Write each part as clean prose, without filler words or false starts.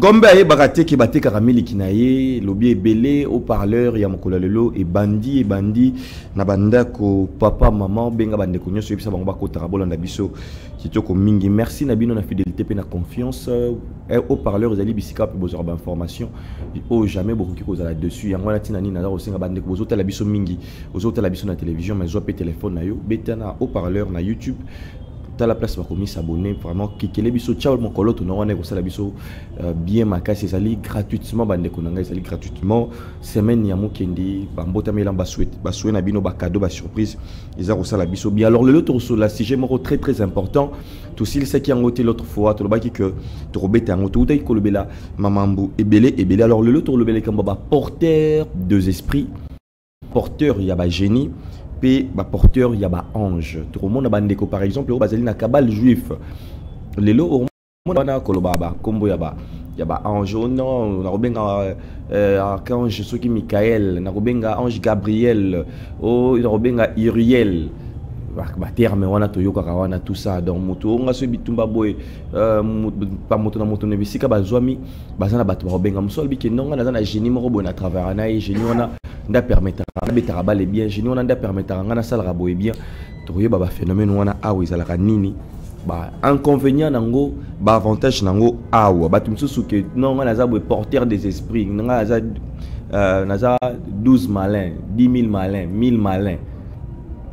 Ngombe ayebaka te ke batekaka miliki na ye. Lobi ebele haut-parleur ya mokolo ya lelo ebandi ebandi na bandako. Papa, mama, benga bandeko nyonso, yebisa bango bakotaka bolanda biso kitoko mingi. Merci na bino na fidélité pe na confiance. Haut-parleur ezali bisika pe bozwaka ba information oyo jamais bokoki kozala dessus. Yango wana ntina nini naza kosenga bandeko bozotala biso mingi, ozotala biso na télévision, mais zwa pe téléphone na yo, beta na haut-parleur na YouTube, tala place bakomi s'abonner, vraiment kikele biso ciao mokolo to wana ekosala biso bien makasi. Ezali gratuitement bandeko na ngai, ezali gratuitement. Semaine ya mokendi bambotamela basouhait na bino ba cadeau ba surprise eza kosala biso bien. Alors lelo tokosola sujet moko très très important, tosilisaki yango te l'autre fois, tolobaki que tokobeta yango, toutaki kolobela mamambu ebele ebele. Alors lelo tokolobela likambo ba porteur des esprits, porteur ya ba génie pe ba porteur ya ba ange. Tokomona bandeko par exemple oyo bazali na kabale juif, lelo omona wana koloba ba kombo ya ba ange. Oh non, nakobenga archange soki Michael, nakobenga ange Gabriel, oh nakobenga Uriel. Ba terme wana toyokaka wana tout ça. Donc moto onga so bitumba boye, pa moto na moto na bisika bazwami baza na bato bakobenga mosu alobi ke non, nga naza na génie moko boye na travers na ye, génie wana nda permettra nabetaka bale bien, génie wana nda permettra nga nasalaka boye bien. Tokoyeba ba phénomène wana awa ezalaka nini, ba inconvénient nango, ba avantage nango awa. Bato mosusu ke non, nga naza boye porteur des esprits, nga naza 12 malins, 10 000 malins, 1000 malins.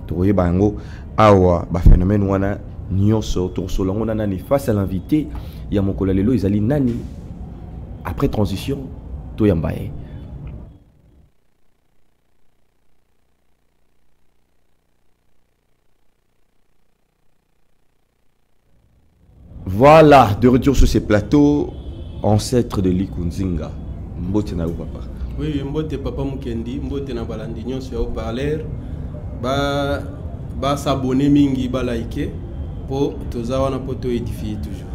Tokoyeba yango awa ba phénomène wana nyonso. Tokosola yango na nani face à l'invité ya mokolo ya lelo ezali nani? Après transition toyamba ye. Voilà, de retour sur ces plateaux, ancêtre de Likunzinga. Mbote na yo papa. Oui, mbote papa Mukendi, mbote na balandi nyonso ya haut-parleur. Ba ba s'abonner mingi, ba liker po toza wana po to édifier toujours.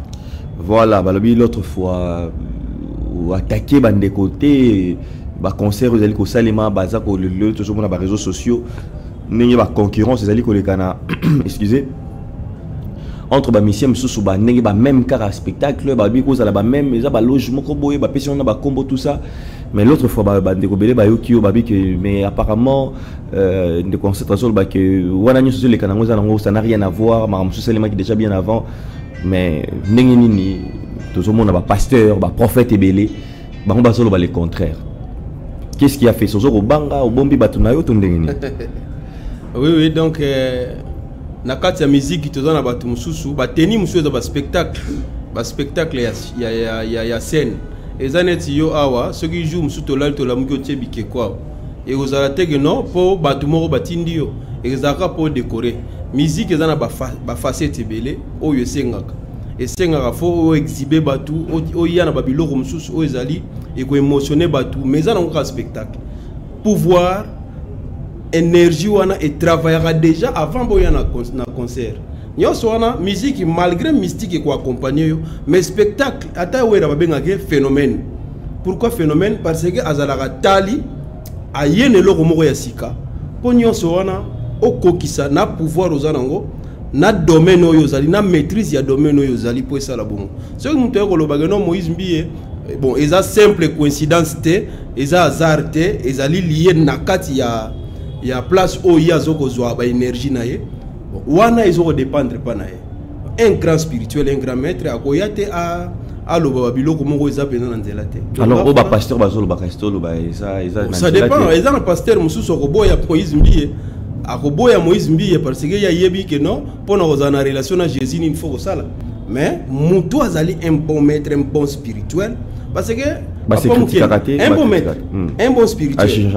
Voilà, balobi l'autre fois attaquer bande côté ba concert ezali kosalema baza ko lelo tozomona ba réseaux sociaux ndenge ba concurrence ezali koleka na excusez entre ba musiciens mosusu ba ndenge ba même kaka spectacle balobi kozala ba même eza ba loge moko boye bapesi wana ba combo tout ça. Mais l'autre fois ba ndeko bele bayoki yo babi que mais apparemment ndeko ancêtre azoloba que wana nyonso ezoleka nango eza nango, ça n'a rien à voir, makambo mosusu esalemaki déjà bien avant. Mais ndenge nini tozomona ba pasteur ba prophète ebele bango bazoloba le contraire? Qu'est-ce qui a fait sozo kobanga obombi bato na yo to ndenge nini? Oui, oui, donc na kati ya musique toza na bato mosusu bateni mosusu eza ba spectacle, ba spectacle ya scène. Eza neti yo awa soki jour mosusu tolali tolamuki otie bikeko awa, ekozala te ke non mpo bato moko batindi yo, ezalaka mpo décorer. Musique eza na ba facette ebele oyo esengaka, esengaka fo oyo exhiber bato, oya na babiloko mosusu oyo ezali ekoémotionner bato, mais eza nango kaka spectacle. Pouvoir énergie wana etravaillaka déjà avant boya na concert nyonso wana. Musique malgré mystique ekoaccompagne yo, mais spectacle ata wera babengaka phénomène. Pourquoi phénomène? Parce que azalaka tali aye na eloko moko ya sika mpo nyonso wana okokisa na pouvoir oza nango na domaine oyo ozali na maîtrise ya domaine oyo ozali mpo esala bongo. Soki moto aye kolobaka non, Moïse Mbiye, bon, eza simple coïncidence te, eza hasard te, ezali lié na kati ya place oyo ye azokozwa baénergie na ye wana, ezokodépendre mpa na ye. Un grand spirituel, un grand maître akoya te aloba babiloko moko eza mpenza na nzela te. Alors oyo bapasteur bazolobaka ese toloba eza Ça dépend. Eza na pasteur mosusu akoboya Moïse Mbiye, akoboya Moïse Mbiye parce que ye ayebi ke non, mpo na kozala na relation na Jésus nini faut kosala. Mais moto azali un bon maître, un bon spirituel, parce que un bon maître, un bon spirituel,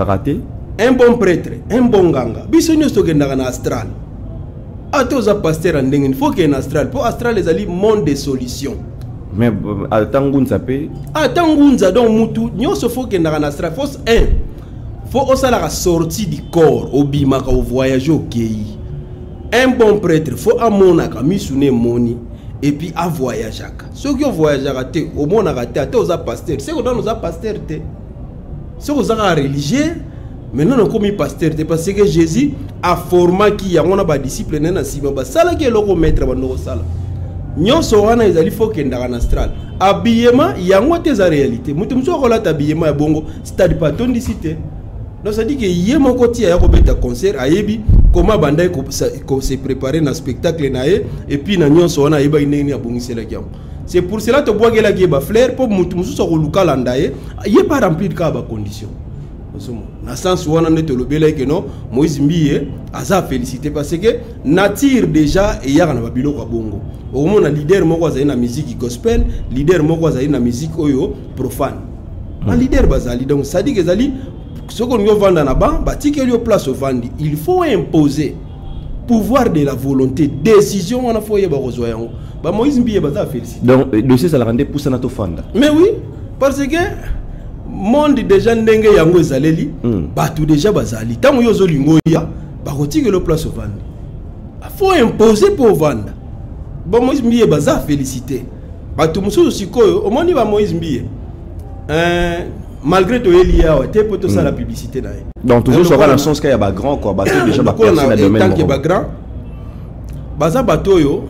un bon prêtre, un bon nganga, biso nyonso tokendaka na astral. Ata oza pasteur ya ndenge nini, faut okende na astral mpo astral ezali monde de solution. Mais ata ngunza mpe? Ata ngunza. Donc mutu nyonso faut okendaka na astral. Faut un faut osalaka sortie du corps, obimaka, ovoyage, okei. Un bon prêtre faut amonaka misu na emoni et puis avoyageaka. Soki ovoyageaka te, omonaka te, ata oza pasteur, seke nano oza pasteur te, soki oza kaka religieux, maintenant okomi pasteur te. Parce que Jésus aformaki yango na badisciple na ye, na nsima basalaki eloko maître bando kosala. Nyonso wana ezali fo okendaka na astral. Habillement yango te eza réalité. Moto mosusu akolata habillement ya bongo, stade pa atondisi te. Donc c'est à dire que ye moko ti aya kobeta concert, ayebi comment abandaki ko se préparer na spectacle na ye. Et puis na nyonso wana, ayebaki ndenge nini abongiselaki yango. C'est pour cela tobwakelaki ye bafleurs, mpo motu mosusu akoluka alanda ye, ye pa remplir kaka bacondition. Ozomona, na sens wana nde tolobelaki ke non, Moïse Mbiye aza félicité, parce que nature déjà eyaka na babiloko ya bongo. Okomona leader moko azali na musique gospel, leader moko azali na musique oyo profane, baleader bazali. Donc c'est-à-dire que ezali soki olingi ovanda na ban, batikeli yo place, ovandi. Il faut imposer pouvoir de la volonté, décision wana fo oyeba kozwa yango. Bamoïse Mbiye baza félicité. Donc dossier ezalaka nde pusana tofanda. Mais oui, parce que monde déjà ndenge yango ezaleli, bato déjà bazali. Ntango yo ozolinga oya, bakotikela yo place, ovandi. Faut imposer mpo ovanda. Bamoïse Mbiye baza félicité. Bato mosusu sikoyo omoni bamoïse Mbiye, malgré toyeli ye awa te mpo tosala publicité na ye. Donc toujours soka na sens ka ya bagrand quoi, bato déjà baperce na domaine tanke moko. Bagrand baza bato oyo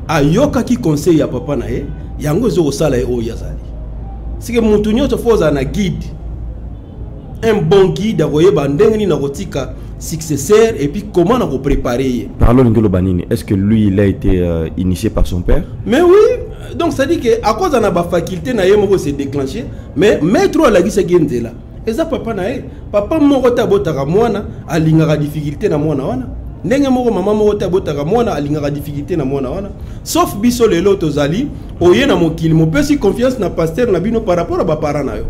ayokaki conseil ya papa na ye, yango ezokosala ye oyo azali. Sike motu nyonso fo ozala na guide, un bon guide akoyeba ndenge nini akotika successeur et puis comment na kopréparer ye. Par là, olingi oloba nini? Est-ce que lui, il a été initié par son père? Mais oui, donc c'est à dire que akoza na bafaculté na ye moko se déclenché, mais maître oyo alakisaki ye nzela eza papa na ye. Papa moko te abotaka mwana alingaka difficulté na mwana wana, ndenge moko mama moko te abotaka mwana alingaka difficulté na mwana wana. Sauf biso lelo tozali oye na mokili, mopesi confiance na pasteur na bino par rapport a baparent na yo.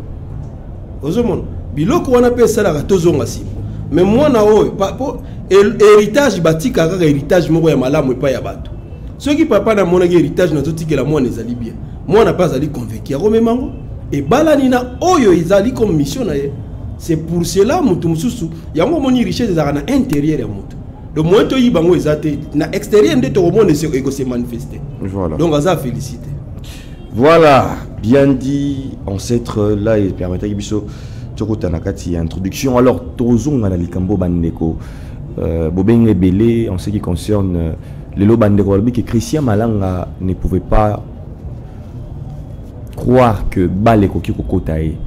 Ozomona biloko wana mpe esalaka tozonga nsima. Mais mwana oyo po héritage batika kaka héritage moko ya malamu epai ya bato. Soki papa namonaki héritage nazotikela mwana ezali bien, mwana mpe azali convaincu, akomema yango ebalani na oyo ezali comme mission na ye. C'est pour cela motu mosusu yango omoni richesse ezalaka na intérieur ya motu. Donc moyen toyiba yango eza te, na extérieur nde tokomona ekose manifester. Voilà. Donc aza félicité. Voilà, bien dit, ancêtre. Là, il permettait biso tokota na kati ya introduction. Alors tozonga na likambo bandeko, bobenge ebele en ce qui concerne lelo bandeko balobi que Christian Malanga ne pouvait pas croire que balle ekoki kokota ye.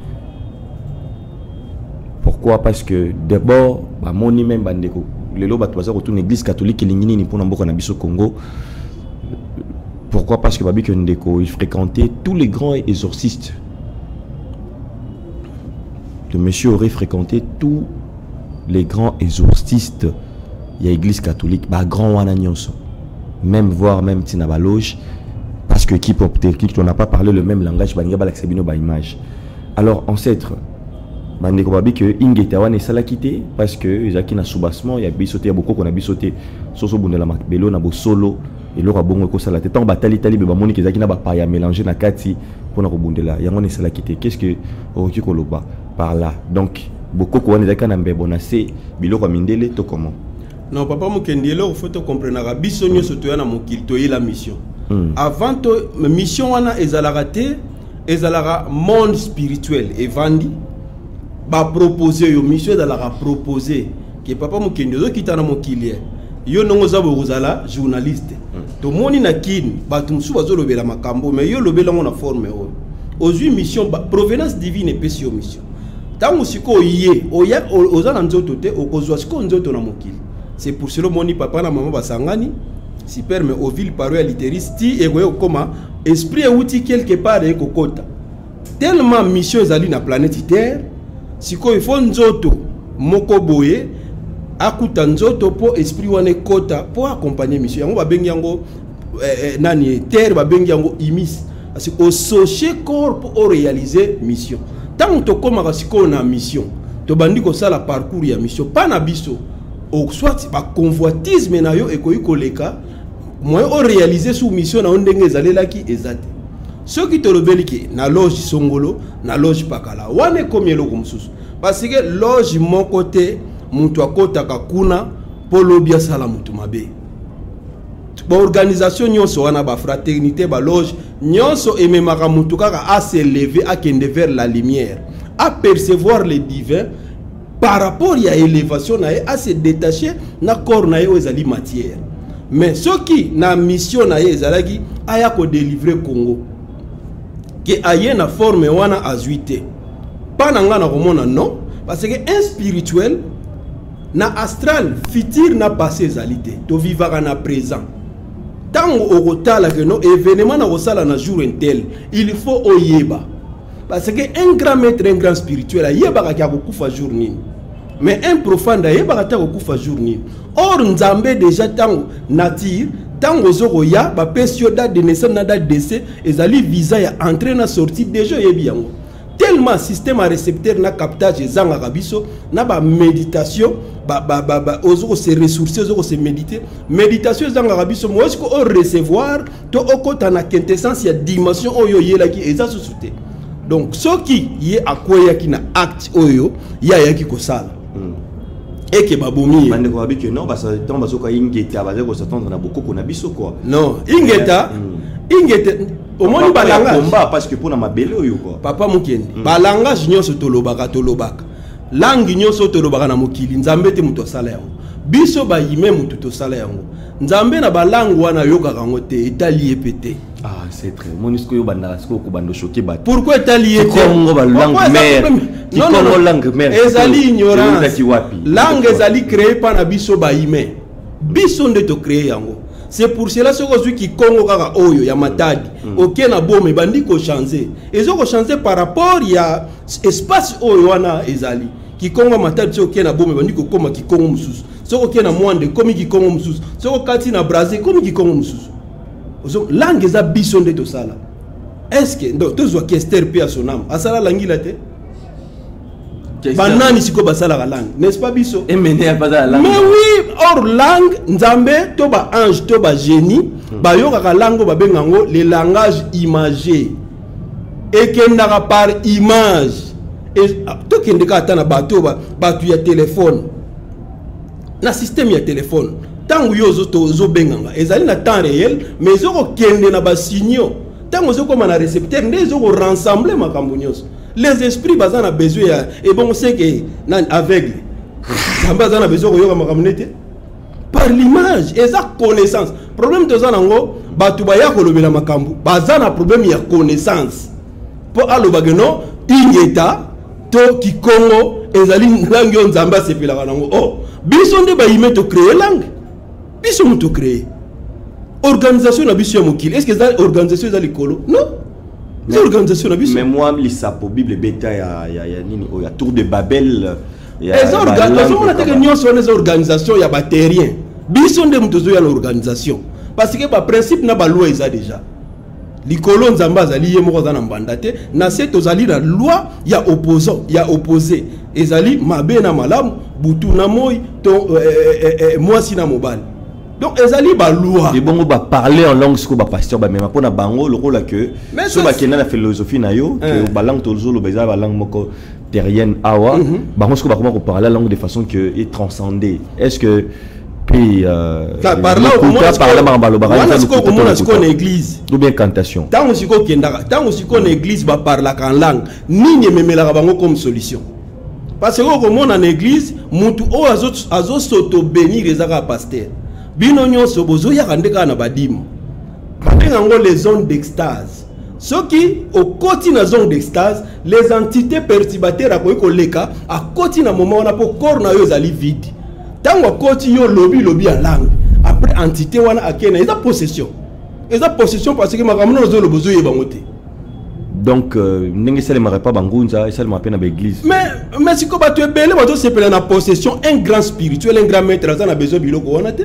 Pourquoi? Parce que d'abord bamoni même bandeko lelo bato baza kotuna Église catholique elingi nini mpona mboka na biso Congo. Pourquoi? Parce que babi que ndeko, il fréquentait tous les grands exorcistes. Le monsieur aurait fréquenté tous les grands exorcistes. Il y a Église catholique, bah grand wana nyonso. Même voire même tina ba loge, parce que qui qui on n'a pas parlé le même langage, baninga balakisa bino ba image. Alors ancêtre, bandeko babi que ingeta wana esalaki te parce que ezalaki na soubassement ya biso te, ya bokoko na biso te. Soso bundela mabelo na bosolo, eloko ya bongo ekosala te. Ntango batalitali be, bamoni ke ezalaki na bapaya mélange na kati mpona kobundela yango wana, esalaki te. Qu'est ce que okoki koloba par là? Donc bokoko wana ezalaki na mbebo na se biloko ya mindele to comment? Non, papa Mokendi, eloko fo tokomprenaka, biso nyonso toya na mokili, toyela mission. Avant to mission wana ezalaka te, ezalaka monde spirituel evandi, bapropose yo mission. Ezalaka propose ke papa Mokendi ozokita na mokili ye, yo ndongo oza boye, kozala journaliste. Tomoni na Kini bato mosusu bazolobela makambo, mais yo olobelango na forme oyo ozwi mission provenance divine epesi yo mission. Ntango sikoyo ye oya, oza na nzoto te, okozwa sikoyo nzoto na mokili. C'est pour cela omoni papa na mama basangani, sperme, ovule, paroi ya l'utérus, ti ekoki kokóma esprit euti quelque part ekokota. Tellement mission ezali na planète Terre, sikoyo ifo nzoto moko boye akuta nzoto mpo esprit wana ekota mpo accompagne mission yango. Babengi yango nani, terre, babengi yango humus, parce que osauche corps mpo oréaliser mission. Ntango tokómaka sikoyo na mission, tobandi kosala parcours ya mission mpa na biso, soit baconvoitisme na yo ekoki koleka, moyen oréaliser sous mission na yo ndenge ezalelaki eza te. Soki tolobeli ke na loge songolo, na loge pakala, wana ekomi eloko mosusu, parce que loge moko te moto akɔtaka kuna mpo lobi asala moto mabe. Baorganisation nyonso wana, bafraternité, baloge nyonso, ememaka motu kaka as'élever, akende vers la lumière, apercevoir le divin par rapport ya élévation na ye, ase détacher na corps na ye oyo ezali matière. Mais soki na mission na ye ezalaki aya kodélivrer Congo, ke aye na forme wana, azwi te, mpa na nga na komona non, parce que un spirituel na astral, futur na passé ezali te. Tovivaka na présent. Ntango okotala ke no événement na kosala na jour un tel, il faut oyeba, parce que un grand maître, un grand spirituel ayebaka ke akokufa jour nini, mais un profane ayebaka te akokufa jour nini. Or Nzambe déjà, ntango nature, ntango ozokoya, bapesi yo date de naissance na date décès, ezali visa ya entrée na sortie, déjà oyebi yango. Tellement système ya récepteur na captage ezangaka biso na baméditation, ozo kose ressourcer, ozo kose méditer, méditation ezangaka biso. Mo siko orecevoir to okota na quintessence ya dimension oyo oyelaki eza susu te. Donc soki ye akweyaki na acte oyo ye ayaki kosala, eke babomi ye. Bandeko babi ke non, ntango bazoka ingeta, bazali kos'attendre na bokoko na biso quoi. Non, ingeta, ingeta. Omoni balangage combat, parce que mpona mabele oyo quoi. Papa Mokendi, balangage nyonso tolobaka, tolobaka langue nyonso tolobaka na mokili, Nzambe te moto asala yango. Biso bayime motu tosala yango. Nzambe na balangue wana ayokaka yango te, etali ye mpe te. Ah, c'est très, omoni sikoyo obandaka sikoyo kobanda ochoquer bato. Pourquoi etali ye te? Kikongo ba langue mère, Kikongo langue mère. Ezali ignorance. Eutaki wapi? Langue ezali créé mpa na biso bayime, biso nde tocréer yango. C'est pour cela soki ozwi Kikongo kaka oyo ya Matadi, oke na Boma, ebandi kochanger, eza kochanger par rapport ya espace oyo wana ezali. Kikongo ya Matadi, soki oke na Boma, ebandi kokóma Kikongo mosusu. Soki oke na Mwanda, ekomi Kikongo mosusu. Soki okati na Braza, ekomi Kikongo mosusu. Langue eza biso nde tosala. Est ce que tozwa Kester mpe ya sonam asala langila te? Banani sikoyo basalaka langue? N'est-ce pas biso? Mais oui. Or langue, Nzambe to baange to bagénie bayokaka langue oyo babenga yango le langage imagé, ekendaka par image. Tokende kaka ata na bato, bato ya telefone, na système ya telefone. Ntango yo ozobenganga, ezali na temps réel, mais ezokokende na basignaux. Ntango ozokóma na récepteur nde ezokorassembler makambo nyonso. Les esprits baza na besoin ya ebongo seke nani aveugle, Nzambe aza na besoin koyoka makambo nete par l'image. Eza connaissance. Problème toza nango, bato baya kolobela makambo, baza na problème ya connaissance. Mpo alobake no ingeta to Kikongo ezali langue oyo Nzambe asepelaka nango. Oh, biso nde bayime tocréer langue, biso moto tocréer organisation na biso ya mokili. Est ce que eza organisation eza likolo? Non, eza organisation na biso. Mais moi, lisapo Bible beta ya nini oyo ya tour de Babel. Ozomona teke nyonso wana eza organisation ya baterrien. Biso nde moto ozoya na organisation, parce que baprincipe na baloi eza déjà likolo. Nzambe azali ye moko, aza na mbanda te. Na se tozali na loi ya opposant, ya opposé, ezali mabe na malamu, butu na moi to mwasi na mobali. Donc ezali baloi. Ebongo baparler en langue sikoyo, bapasteur bamema mpona bango lokola ke so bakenda na philosophie na yo ke balangue tozoloba eza balangue moko terrienne awa, bango sikoyo bakoma koparler langue de façon que etranscender. Est ce que puis wana sikoyo okomona sikoyo na église ou bien cantation? Ntango sikoyo okendaka, ntango sikoyo na église baparlaka en langue, nini ememelaka bango comme solution? Parce que okomona na église, mutu oyo azos'auto-bénir eza kaka pasteur. Bino nyonso bozoyaka nde kaka na badima, babenga yango les zones d'extase. Soki okoti na zone d'extase, les entités perturbateurs akoki koleka, akoti na moment wana mpo corps na yo ezali vide. Ntango akoti, yo lobi lobi ya langue, après entité wana akei na eza possession, eza possession, parce que makambo nano ozoloba, ozoyeba yango te. Donc ndenge esalemaka epa bangunza, esalemaka mpe na baeglise? Mais sikoyo bato ebele bazosepela na possession. Un grand spirituel, un grand maître aza na besoin biloko wana te.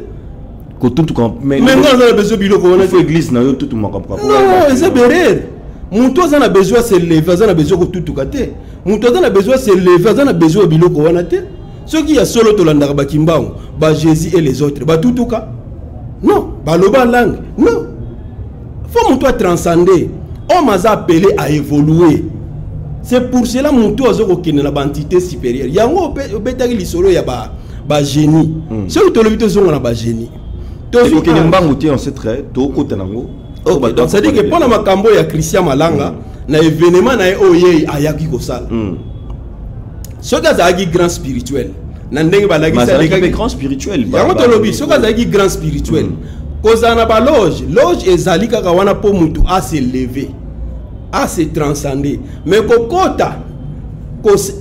Kotuntuka. Mais nga aza na besoin biloko wana te. Église na yo tutumaka. Non, eza berere. Moto aza na besoin s'élever, aza na besoin kotutuka te. Moto aza na besoin s'élever, aza na besoin ya biloko wana te. Soki ya solo tolandaka bakimbangu, baJésus et les autres, batutuka? Non. Baloba langue? Non. Faut moto atranscende. Homme aza appelé à évoluer. C'est pour cela moto aza kokende na baentité supérieure. Yango obetaki lisolo ya bagénie. Soki tolobi tozonga na bagénie, tokende mbangu te, ancêtre, tokota nango. Ok, donc c'est à dire que mpona makambo ya Christian Malanga, na événement na ye oyo ye ayaki kosala, soki azalaki grand spirituel, Na ndenge balakisi alekaki grand spirituel. Yango tolobi, soki azalaki grand spirituel, kozala na baloge, loge ezali kaka wana mpo mutu as'élever, ase transcender. Mais kokota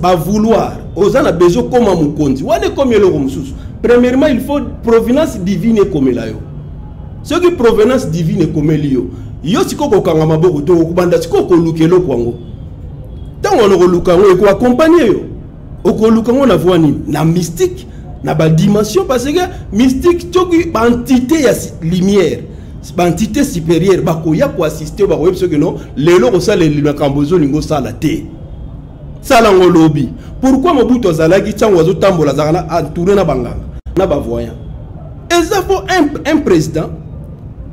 bavouloir, oza na besoin koma mokonzi, wana ekomi eloko mosusu. Premièrement, il faut provenance divine ekomela yo. Soki provenance divine ekomeli yo, yo sikoyo kokanga maboko to okobanda sikoyo koluka eloko yango. Ntango wana okoluka yango, ekoaccompagner yo. Okoluka yango na voie nini? Na mystique, na badimension, parce que mystique, soki baentité ya lumière, baentité supérieure bakoya koassister, bakoyebi soki no lelo kosalela makambo ezolinga osala te, sala yango lobi. Pourquoi Mobutu azalaki, ntango azotambola, azalaka na entouré na banganga, na bavoyant? Eza fo un président,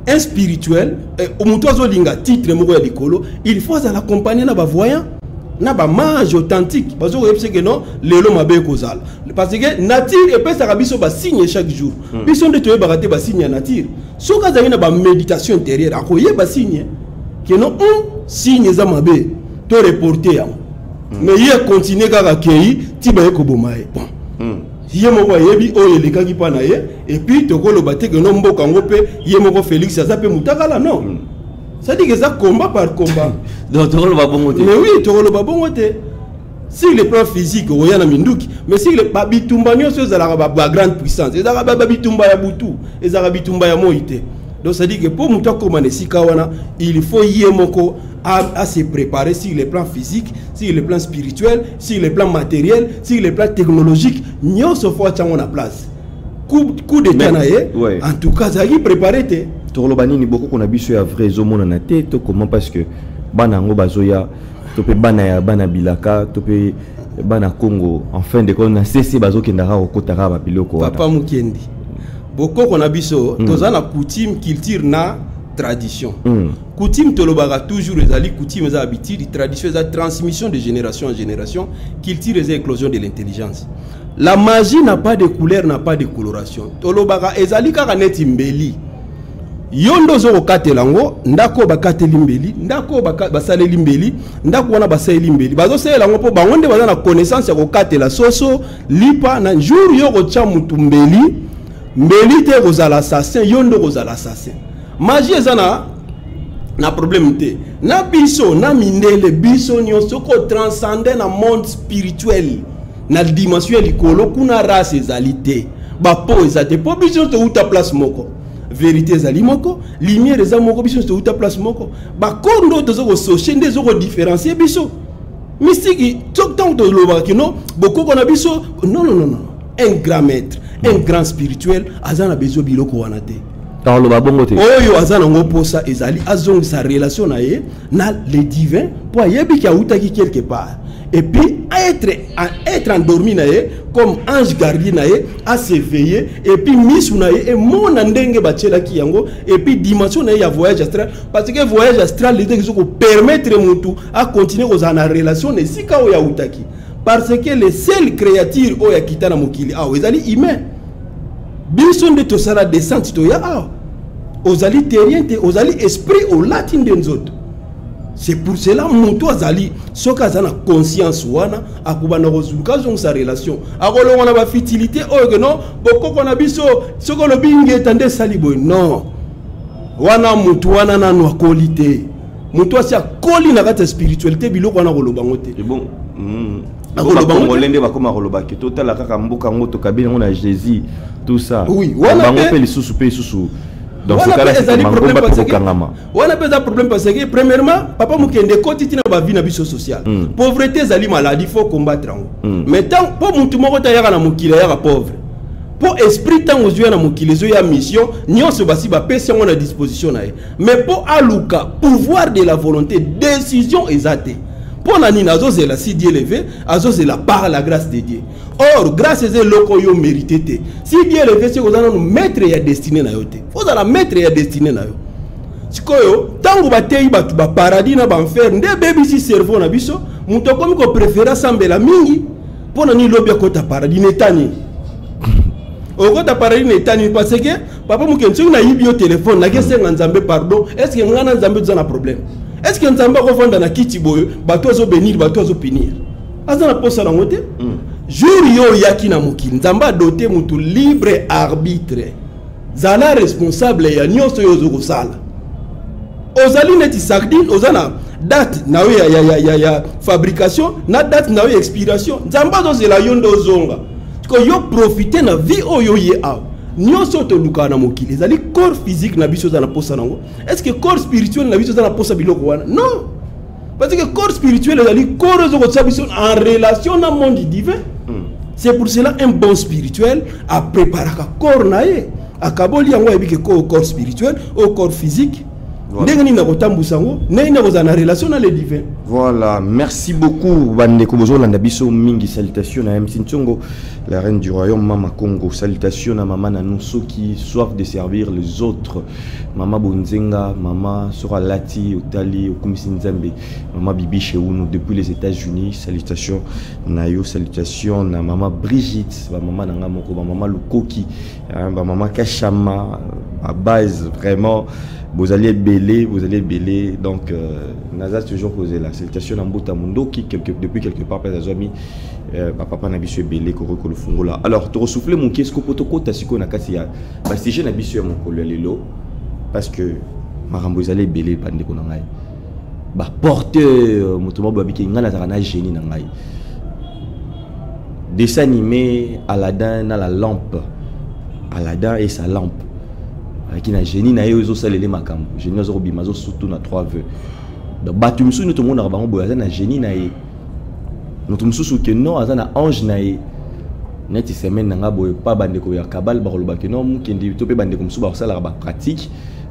un spirituel, moto azolinga titre moko ya likolo, il faut azala accompagné na bavoyant, na bamage authentique. Bazokoyebisa ke non, lelo mabe ekozala, parce que nature epesaka biso basigne chaque jour. Biso nde toyebaka te basigne ya nature. Soki azalaki na baméditation intérieure, akoyeba signe ke non, un signe eza mabe, to reporter yango. Mais ye continue kaka, kei ti baye koboma ye. Bon, ye moko ayebi oyo elekaki mpa na ye. Et puis tokoloba te ke no mboka yango mpe ye moko Félix aza mpe mutakala, non. C'est-à-dire que eza combat par combat. Donc tokoloba bongo te? Mais oui, tokoloba bongo te. Sur le plan physique, oya na minduki, mais sur le babitumba nyonso ezalaka bagrande puissance, ezalaka babitumba ya butu, ezalaka bitumba ya moi te. Donc c'est à dire que mpo moto akóma na esika wana, il faut ye moko à se préparer sur le plan physique, sur le plan spirituel, sur le plan matériel, sur le plan technologique. Nyonso fo atyango na place. Coup d'état na ye, en tout cas azalaki préparé te. Tokoloba nini? Bokoko na biso ya vrai ezomonana te to comment? Parce que bana yango bazoya to mpe bana ya bana bilaka to mpe bana Congo, en fin de compte na cc bazokendaka kokotaka babiloko wana. Papa Mukendi, bokoko na biso, toza na coutume, culture na tradition. Coutume, tolobaka toujours, ezali coutume, eza habitude. Tradition eza transmission de génération en génération. Culture eza éclosion de l'intelligence. La magie n'a pas de couleur, n'a pas de coloration. Tolobaka ezali kaka neti mbeli. Yo nde oza kokatela yango. Ndako oyo bakateli mbeli, ndako oyo basaleli mbeli, ndako wana basaleli mbeli, bazosalela yango mpo bango nde baza na connaissance ya kokatela soso, lipa. Na jour yo kotya mutu mbeli, mbeli te kozala assassin, yo nde kozala assassin. Magie eza na problème te na biso na mindele. Biso nyonso kotranscende na monde spirituel, na dimension ya likolo kuna, race ezali te, bapo eza te, mpo biso touta place moko. Vérité ezali moko, lumière eza moko, biso nyonso touta place moko. Bakondo oyo toza kososhe nde eza kodifférencier biso. Mystique, ntango tolobaka kino bokoko na biso, non, non, non, non, un grand maître, un grand spirituel aza na besoin biloko wana te. Toloba bongo te? Oyo aza nango mposa ezali azongisa relation na ye na le divin, mpo ayebiki awutaki quelque part, et puis être endormi na ye comme ange gardien na ye, as'éveiller, et puis misu na ye emona ndenge batielaki yango, et puis dimension na ye ya voyage astral, parce que voyage astral eza eza kopermettre motu acontinue kozala na relation na esika oyo awutaki, parce que le seul créature oyo akita na mokili awa ezali humain. Biso nde tosala descente, toya awa. Ozali terrien te, ozali esprit olati nde nzoto. C'est pour cela moto azali, soki aza na conscience wana, akobanda kozuluka azongisa relation, akolongwa na bafutilité oyo ke non, bokoko na biso, soki olobi ngeta nde esali boye. Non, wana motu wana nanu akoli te. Motu asi akoli na kati ya spiritualité, biloko wana koloba ngo te. Bon, bakongole nde bakoma koloba ke totala kaka mboka yango, tokabi yango na Jésus, tout ça. Oui, wana bango mpe lisusu mpe lisusu. Donc ezali problème kokangama. Wana mpe eza problème, parce que premièrement, papa Mokende, ekoti ntina bavie na biso sociale. Pauvreté ezali maladie, faut combattre yango. Mais tant mpo motu moko te ayaka na mokili ayaka pauvre, mpo esprit ntango ozoya na mokili, ezoya mission nyonso basi bapesi yango na disposition na ye. Mais mpo aluka pouvoir de la volonté, décision eza te. Mpo na nini azozela? Si Dieu le veut, azozela par la grâce de Dieu. Or grâce eza eloko oyo mérité te. Si Dieu le veut, soki oza nanu maître ya destinée na yo te, ozala maître ya destinée na yo. Sikoyo ntango bateyi bato baparadis na baenfer, nde ebebisi cerveau na biso. Moto akomi kopréférer asambela mingi. Mpo na nini? Lobi akota paradis na eta nini? Okota paradis na eta nini? Parce que papa Mokende, soki nayibi yo telefone, nakesenga Nzambe pardon, est ce que ngai na Nzambe toza na problème? Est ce que Nzambe akovanda na kiti boye, bato azobénir, bato azopunir? Aza na posa nango te. Jour yo oyaki na mokili, Nzambe adote motu libre arbitre. Zala responsable ya nyonso oyo ozo kosala. Ozali neti sardine, oza na date na yo ya fabrication na date na yo ya expiration. Nzambe azozela yo nde ozonga. Ko yo profiter na vie oyo ye awa. Nyonso tolukaka na mokili ezali corps physique na biso eza na posa nango. Est-ce que corps spirituel na biso eza na posa biloko wana? Non. Parce que corps spirituel ezali corps oyo kotia biso en relation na monde divin. C'est pour cela un bon spirituel a préparaka corps na ye, akaboli yango, ayebi ke corps spirituel au corps physique. Ndenge nini nakotambusa yango, ndenge nini nakozala na relation na le divin. Voilà, merci beaucoup bandeko bozolanda biso mingi. Salutation na MC Ntsongo, la reine du royaume, Mama Congo. Salutation na mama Nanou Soki, soif de servir les autres. Mama Bonzenga, mama Sora Lati, Otali, Okumisi Nzambe, mama Bibi Cheunou depuis les États-Unis. Salutation na yo, salutation na mama Brigitte, ba mama nanga moko, ba mama Lukoki, hein, ba mama Kachama, ba base vraiment. Vous allez belé, vous allez belé. Donc, naza toujours posé la salutation na Mbuta Mundoki, depuis quelque part, parce que amis, ba papa na biso belé, koro kolo fungola. Alors, to souffler mon qu'est-ce que poto kota siko na kati ya, ba sujet na biso ya mokolo ya lelo, parce que makambo ezali ebele bande ko na ngai. Ba porteur, moto moko babiki ngai nazalaka na génie na ngai. Dessin animé Aladdin na la lampe. Aladdin et sa lampe. Qui na génie na ye ozosalele makambo. Génie azobima azosutu na 3 vœux. Donc bato mosusu nde tomonaka bango boye aza na génie na ye. Moto mosusu ke non aza na ange na ye. Neti semaine na nga boye pa bandeko ya kabale bakoloba ke non mokendi to mpe bandeko mosusu bakosalaka ba pratique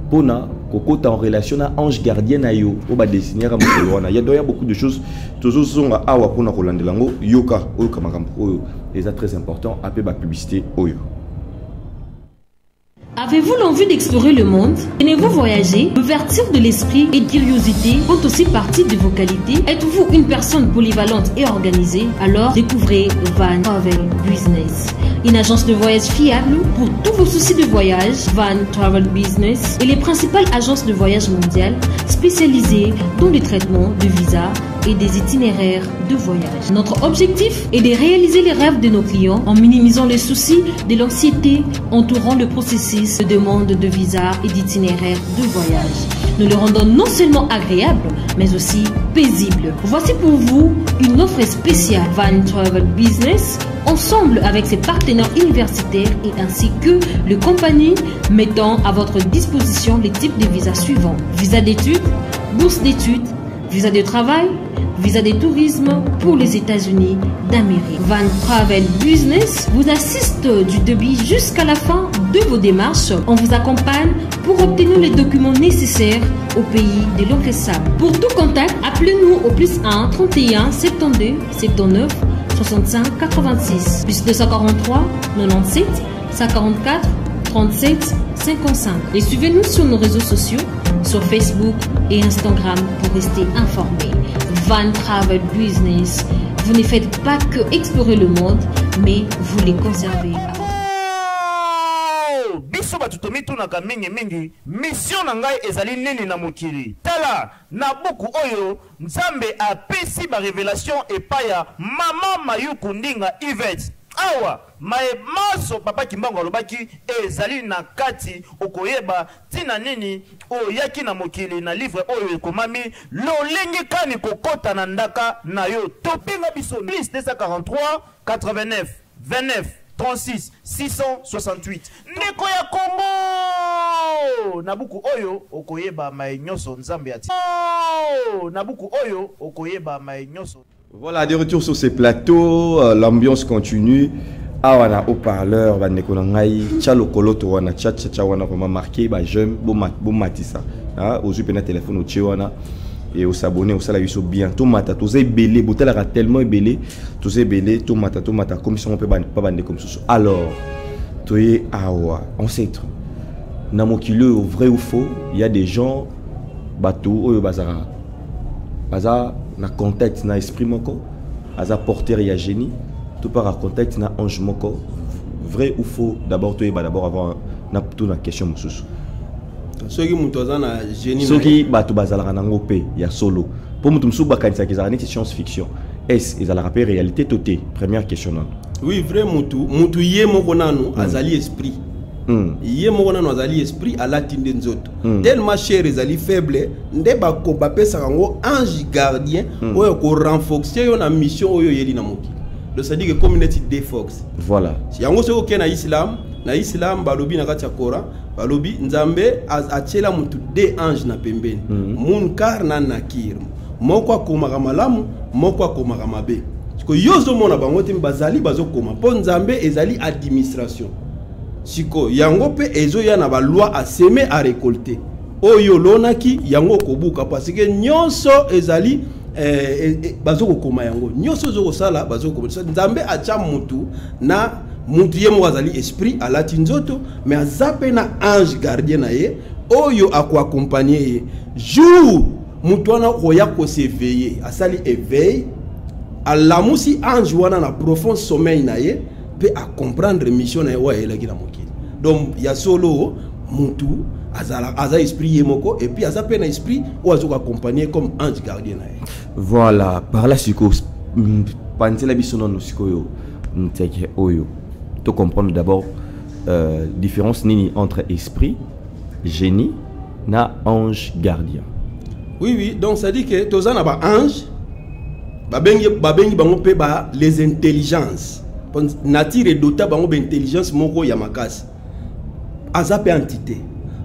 mpona kokota en relation na ange gardien na yo oyo badessinaka mokolo wana. Ya donc ya beaucoup de choses tozozonga awa mpona kolandela yango. Yoka oyoka makambo oyo eza très important ape ba publicité oyo. Avez-vous l'envie d'explorer le monde? Aimez-vous voyager? L'ouverture de l'esprit et de curiosité font aussi partie de vos qualités. Êtes-vous une personne polyvalente et organisée? Alors découvrez Van Travel Business, une agence de voyage fiable pour tous vos soucis de voyage. Van Travel Business est les principales agences de voyage mondiales spécialisées dans le traitement de visas et des itinéraires de voyage. Notre objectif est de réaliser les rêves de nos clients en minimisant les soucis de l'anxiété entourant le processus de demande de visa et d'itinéraire de voyage. Nous le rendons non seulement agréable, mais aussi paisible. Voici pour vous une offre spéciale Van Travel Business, ensemble avec ses partenaires universitaires et ainsi que les compagnies mettant à votre disposition les types de visas suivants: visa d'études, bourse d'études, visa de travail, visa de tourisme pour les États-Unis d'Amérique. Van Travel Business vous assiste du début jusqu'à la fin de vos démarches. On vous accompagne pour obtenir les documents nécessaires au pays de l'oncle Sam. Pour tout contact, appelez-nous au plus 1 31 72 79 65 86 plus 243 97 144 37 55 et suivez-nous sur nos réseaux sociaux, sur Facebook et Instagram pour rester informé. Van Travel Business, vous ne faites pas que explorer le monde, mais vous les conservez. Oh, biso bato tomitunaka mingimingi, mission na ngai ezali nini na mokili? Tala na buku oyo Nzambe apesi ba révélation epai ya mama Mayuku Ndinga Yvette. Awa maye maso papa Kimbangu alobaki ezali na kati, okoyeba ntina nini oyaki na mokili na livre oyo ekomami lolenge kani kokota na ndaka na yo. Tobenga biso plus 243 89 29 36 668. Ndeko ya Congo, na buku oyo okoyeba maye nyonso Nzambe ati. Oh, na buku oyo okoyeba maye nyonso. Voilà, de retour sur ces plateaux, l'ambiance continue. Ah, wana haut-parleur, bandeko na ngai, tcha lokolo to wana, tcha, tcha, tcha wana, vraiment marqué, ba jeune, bo mat, bo matisa. Ah, ozwi pena téléphone otie wana, et osabonner, osala biso bien. Tomata, toza ebele, botalaka tellement ebele, toza ebele, tomata, tomata, comme si on peut pas bandeko mosusu. Alors, toye awa, ancêtre. Na mokili oyo, vrai ou faux, il y a des gens, bato oyo bazara, baza na contact na esprit moko, aza porteur ya génie, tout par contact na ange moko, vrai ou faux, d'abord toyeba d'abord avant na tout na question mosusu. Soki moto aza na génie na Soki ye. bato bazalaka nango pe ya solo. Po moto mosusu bakanisaka ezalaka neti science fiction. Est ezalaka mpe réalité to te? Première question nano. Oui, vrai, mutu ye moko nanu azali esprit. Ye moko nanu azali esprit, alati nde nzoto. Tellement chair ezali faible, nde bapesaka yango ange gardien oyo korenforcer yo na mission oyo oyeli na mokili. Donc c'est à dire que comme neti deux forces. Yango soki okei na islam, na islam balobi, na kati ya Coran balobi, Nzambe atiela mutu deux ange na pembeni, Munkar na Nakir. Moko akomaka malamu, moko akomaka mabe. Siko yo ozomona bango te, bazali bazokoma mpo Nzambe ezali administration. Siko yango mpe ezoya na baloi, asemer arécolter. Oyo olonaki, yango okobuka, parce que nyonso ezali bazokokoma yango. Nyonso ozokosala, bazokokoma. Nzambe atya mutu na mutu, ye moko azali esprit, alati nzoto, mais aza mpe na ange gardien na ye oyo akoaccompagner ye. Jour mutu wana koya kos'éveiller, asali éveil, alamusi ange wana na profond sommeil na ye mpe acomprendre mission na ye oyo ayelaki na mokili. Donc ya solo, mutu azala aza esprit ye moko, et puis aza mpe na esprit oyo azokoaccompagner comme ange gardien na ye. Voilà, par là sikoyo, panzela biso nano sikoyo nteke oyo to comprendre d'abord différence nini entre esprit, génie na ange gardien. Oui, donc ça dit que toza na baange, babengi bango mpe ba les intelligences. Nature edota bango baintelligence moko ya makasi. Aza mpe entité,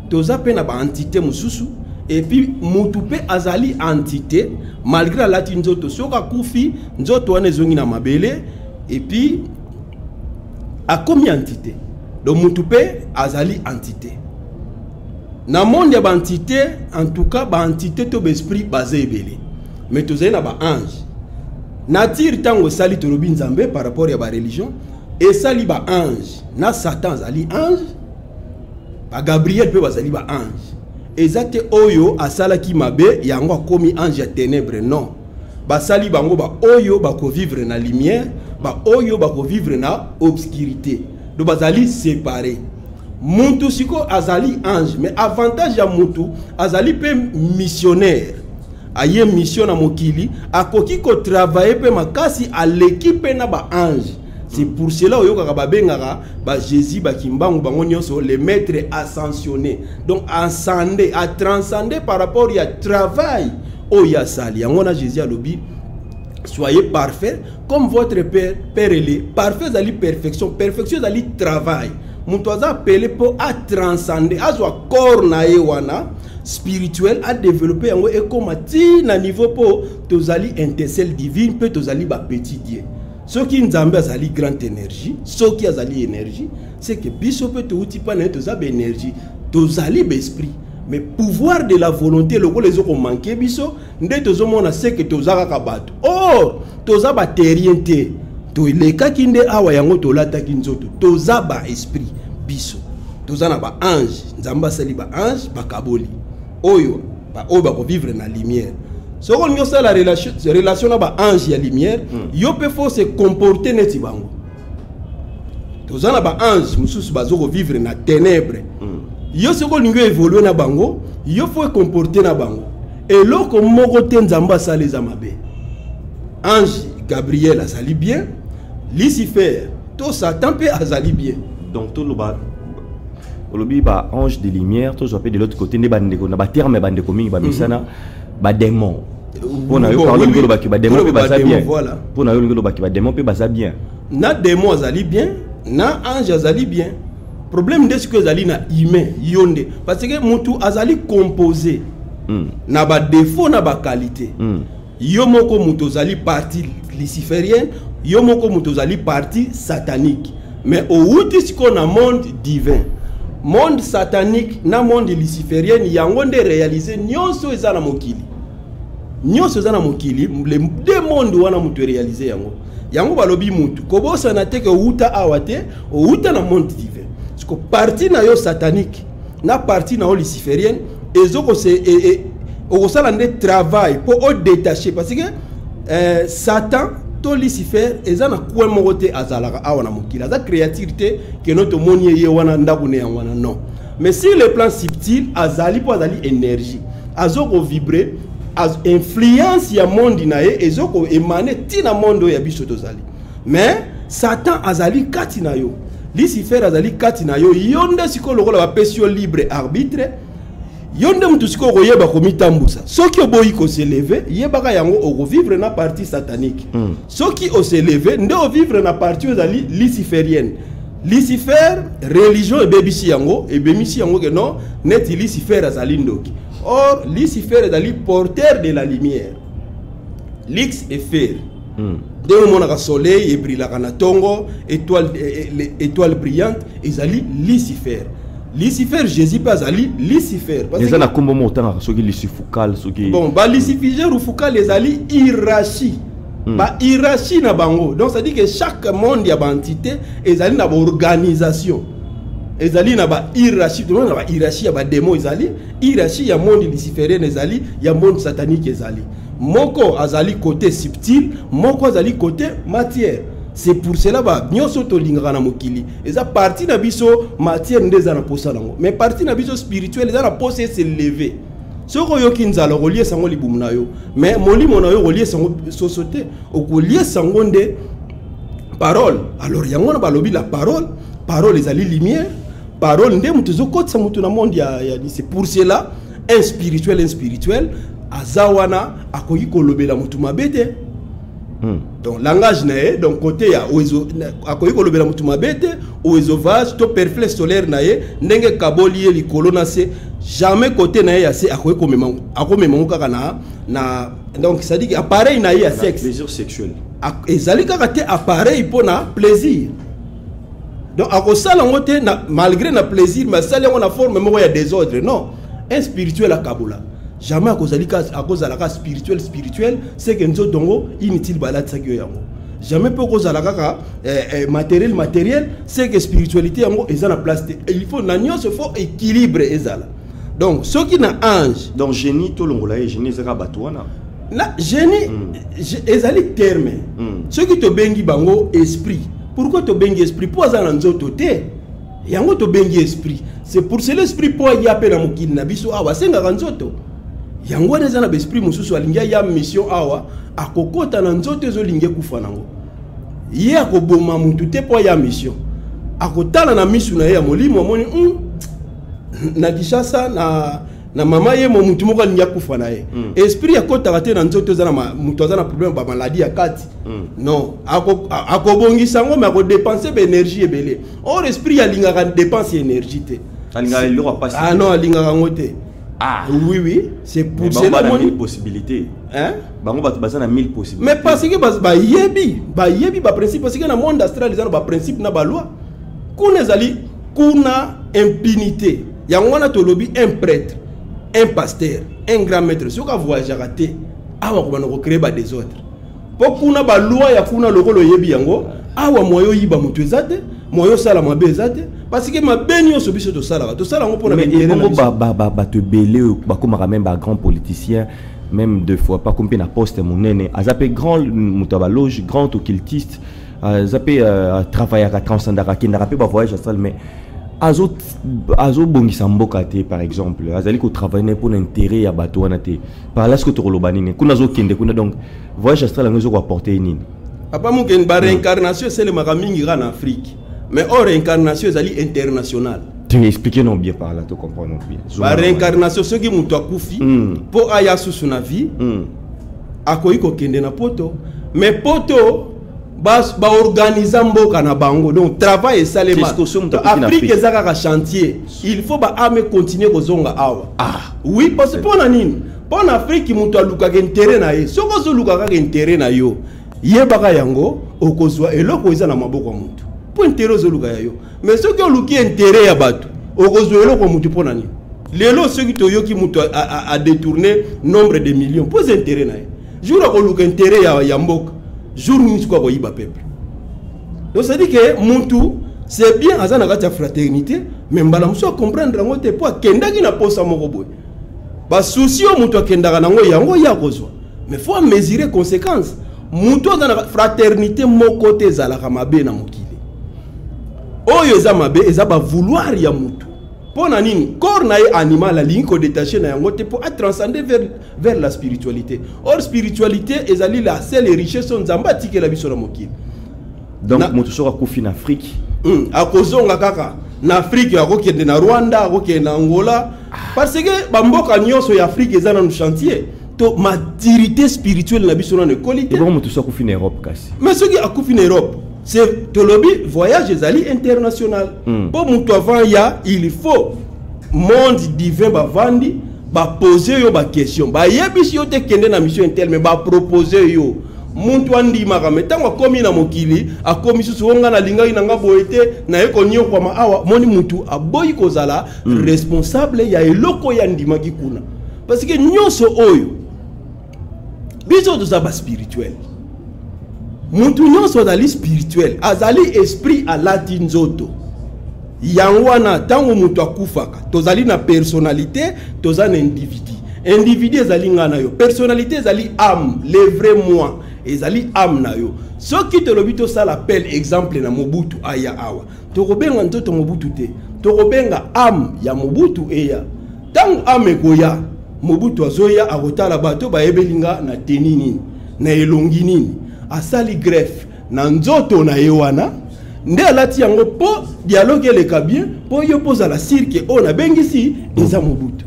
toza mpe na baentité mosusu. Et puis mutu mpe azali entité malgré alati nzoto. Soki akufi, nzoto wana ezongi na mabele et puis akomi entité. Donc mutu mpe azali entité na monde ya baentité. En tout cas, baentité to baesprit baza ebele, mais tozali na baange. Nature ntango esali, tolobi Nzambe par rapport ya bareligion, esali baange na Satan azali ange, bagabriel mpe bazali baange. Eza te oyo asalaki mabe yango akomi ange ya ténèbre, non. Basali bango baoyo bakovivre na lumière, baoyo bakovivre na obscurité. Donc bazali séparé. Mutu sikoyo azali ange, mais avantage ya mutu, azali mpe missionnaire, aye mission na mokili, akoki kotravailler mpe makasi, aleki mpe na baange. C'est pour cela oyokaka babengaka baJésus, bakimbangu, bango nyonso le maître ascensionné. Donc ascendé, atranscendé par rapport ya travail oyo asali. Yango na Jésus alobi: "Soyez parfait comme votre père, père ele parfait." Ezali perfection. Perfection ezali travail. Moto aza appelé mpo atranscende, azwa corps na ye wana spirituel, adévelopper yango, ekóma ti na niveau mpo tozali étincelle divine mpe tozali bapetit dieu. Soki Nzambe azali grande énergie, soki azali énergie, c'est que biso mpe touti mpa na ye, toza baénergie, tozali baesprit. Mais pouvoir de la volonté lokola ezokomanquer biso, nde tozomona seke toza kaka bato. Or toza baterrien te, tolekaki nde awa, yango tolataki nzoto, toza baesprit. Biso toza na baange. Nzambe asali baange, bakaboli oyo oyo bakovivre na lumière. Soki olingi osala relation na baange ya lumière, yo mpe faut se comporter neti bango. Toza na baange mosusu bazokovivre na ténèbre. Yo soki olingi oévoluer na bango, yo faut comporter na bango. Eloko moko te Nzambe asala eza mabe. Ange Gabriel azali bien, Lucifer to Satan mpe azali bien. Donc toloba, olobi ba ange de lumière, tozwa mpe de l'autre côté nde bandeko na baterme, bandeko mingi bamesana, badémon. Mpona yo, Carlo, olingi olobaki badémon mpe baza bien? Mpona yo, olingi olobaki badémon mpe baza bien? Na démon azali bien, na ange azali bien. Problème nde sikoyo ezali na humain, yo nde, parce que mutu azali composé na badéfaut na baqualité. Yo moko moto ozali partie luciférienne, yo moko moto ozali partie satanique, mais owuti sikoyo na monde divin. Monde satanique na monde luciférienne, yango nde réalise nyonso eza na mokili. Nyonso eza na mokili, le deux monde wana, moto eréalise yango. Yango balobi mutu kobosana te ke owuta awa te, owuta na monde divin. Siko partie na yo satanique na partie na yo luciférienne ezokose okosala nde travail mpo odétache, parce que Satan to Lucifer eza na coin moko te azalaka awa na mokili. Aza créature te keno tomoni ye, ye wana ndako ne yango wana, non. Mais sur le plan subtil azali, mpo azali énergie, azokovibrer. Influence ya monde na ye ezoko émaner tina monde oyo ya biso tozali. Mais Satan azali kati na yo, Lucifer azali kati na yo. Yo nde sikoyo lokola bapesi yo libre arbitre, yo nde mutu sikoyo okoyeba komitambusa. Soki oboyi kos'élever, yebaka yango, okovivre na partie satanique. Soki os'élever nde ovivre na partie oyo ezali luciférienne. Lucifer, religion ebebisi yango, ebemisi yango ke non, neti Lucifer azali ndoki. Or Lucifer ezali porteur de la lumière, lux et fer. Ndenge omonaka soleil ebrillaka na ntongo, étoile, étoile brillante ezali Lucifer. Lucifer, Jésus mpe azali Lucifer. Eza na nkombo moko otangaka, soki lucifucal, soki Bon, balucifigère fucal ezali hiérarchie. Bahierarchie na bango. Donc c'est à dire que chaque monde ya baentité ezali na baorganisation, ezali na bahierarchie. Tomona na bahierarchie ya badémon, ezali hiérarchie ya monde luciférienne, ezali ya monde satanique. Ezali moko azali côté subtil, moko azali côté matière. C'est pour cela ba nyonso tolingaka na mokili eza partie na biso matière nde eza na posa nango, mais partie na biso spirituelle eza na posa es'élever. Soki oyoki nzala, okoliesa yango libumu na yo, mais molimo na yo okoliesa yango soso te, okoliesa yango nde parole. Alors yango wana balobi la parole. Parole ezali lumière, parole nde moto ezokotisa moto na monde ya. C'est pour cela un spirituel, un spirituel aza wana akoki kolobela motu mabe te. Donc langage na ye, donc côté ya akoki kolobela motu mabe te, oesovage to perflet solaire na ye, ndenge kaboli ye likolo na se, jamais côté na ye ya se akoki komema, akomema ngo kaka na donc c'est à dire appareil na ye ya sexe. Plaisir sexuel. Ezali kaka te appareil mpona plaisir. Donc akosala yango te na, malgré na plaisir, mais asali yango na forme moko ya désordre. Non, un spirituel akabola jamais. Akozali, akozalaka spirituel. Spirituel, c'est que nzoto yango inutile balatisaki yo yango. Jamais mpe okozala kaka matériel. Matériel, c'est que spiritualité yango eza na place te. Il faut na nyonso, faut équilibre ezala. Donc soki na ange Donc génie, tolongola ye génie, ezaka bato wana. Na génie ezali terme. Soki tobengi bango esprit, pourquoi tobengi esprit? Mpo aza na nzoto te, yango tobengi esprit. C'est pour cela esprit, mpo aya mpe na mokili na biso awa, asengaka nzoto. Yango wana eza na baesprit mosusu alingi aya mission awa, akokɔta na nzoto ezolingi ekufa nango. Ye akoboma mutu te mpo aya mission. Akotala na misu na ye ya molimo, amoni na Kinshasa na mama ye mo mutu moko alingi akufa na ye. Esprit akɔtaka te na nzoto eza na mutu aza na problème, bamaladi ya kati. Non, akobongisa yango, mais akodépenser baénergie ebele. Or esprit alingaka dépense ya énergie te. Alingaka eloko apasi. Ah non, alingaka yango te. Ah. Oui, c'est pour cela. Moni possibilité. Hein? Bango bato baza na mille possibilités. Mais parce que bayebi baprincipe, parce que na monde astral eza na baprincipe na baloi. Kuna ezali kuna impunité. Yango wana tolobi un prêtre, un pasteur, un grand maître, soki avoyageaka te awa, kobanda kocréer badésordre, mpo kuna baloi ya kuna lokola oyebi yango awa, moyo oyiba moto eza te, moyo osala mabe eza te, parce que mabe nyonso biso tosalaka, tosala yango mpona bongo. Bato ebele oyo bakomaka même bagrand politicien, même deux fois pas mpe na poste monene, aza mpe grand moto ya baloge, grand occultiste, aza mpe atravaillaka, transcendaka, akendaka mpe bavoyage astral, mais azobongisa mboka te. Par exemple, azali kotravaille mpona intérêt ya bato wana te. Par là, ce que tokoloba nini? Kuna azokende kuna, donc voyage astral yango ezokoapporte nini? Papa Mokende, baréincarnation esalemaka mingi kaka na Afrique, mais or réincarnation ezali internationale. Tu expliquer non bien par là, to comprendre bien. Baréincarnation, soki moto akufi mpo aya susu na vie, akoki kokende na poto, mais poto baorganiza mboka na bango, donc travail esalema. Afrique eza kaka chantier. Il faut baâme continue kozonga awa. Ah. Oui, parce que mpo na nini? Mpo na Afrique moto alukaka intérêt na ye. Soki ozoluka kaka intérêt na yo, yebaka yango, okozwa eloko eza na maboko ya motu, mpo intérêt ozoluka ya yo. Mais soki oluki intérêt ya bato, okozwa eloko ya motu. Mpo na nini? Lelo soki toyoki moto adétourner nombre de millions, mpo eza intérêt na ye. Jour akoluka intérêt ya mboka, jour nini sikoyo akoyiba peuple? Donc c'est à dire que mutu, c'est bien aza na kati ya fraternité, mais mbala mosusu acomprendre yango te, mpo akendaki na posa moko boye. Basusi oyo moto akendaka nango, yango ye akozwa, mais faut amesurer conséquence. Moto aza na fraternité moko te ezalaka mabe na mokili oyo. Eza mabe eza bavouloir ya motu. Mpo na nini? Corps na ye animal alingi kodétacher na yango te mpo atranscender vers la spiritualité. Or spiritualité ezali la seule richesse oyo Nzambe atikela biso na mokili. Donc moto soki akufi na Afrique, akozonga kaka na Afrique, akokende na Rwanda, akokende na Angola, parce que bamboka nyonso ya Afrique eza nanu chantier to maturité spirituelle na biso nano ekoli te. Ebongo moto soki akufi na Europe kasi? Mais soki akufi na Europe, c'est tolobi voyage ezali international. Mpo moto avant ya, il faut monde divin bavandi, bapose yo baquestion, bayebisi yo te kende na mission un tel, mais bapropose yo, muntu andimaka. Me ntango akomi na mokili, akomi susu o nga nalingaki na nga boye te, naye konyokwama awa. Moni mutu aboyi kozala responsable ya eloko oyo andimaki kuna, parce que nyonso oyo biso toza baspirituel. Mutu nyonso azali spirituel, azali esprit alati nzoto. Yango wana ntango moto akufaka, tozali na personnalité, toza na individu. Individu ezali ngai na yo, personnalité ezali âme, le vrai moi ezali âme na yo. Soki tolobi tosala appel, exemple na Mobutu aya awa, tokobenga nzoto Mobutu te, tokobenga âme ya Mobutu eya. Ntango âme ekoya, Mobutu azoya, akotala bato bayebeli nga na teni nini, na elongi nini, asali greffe na nzoto na ye wana nde alati yango mpo dialogue eleka bien, mpo yo mpo ozala sûr que oyo nabengisi eza Mobutu.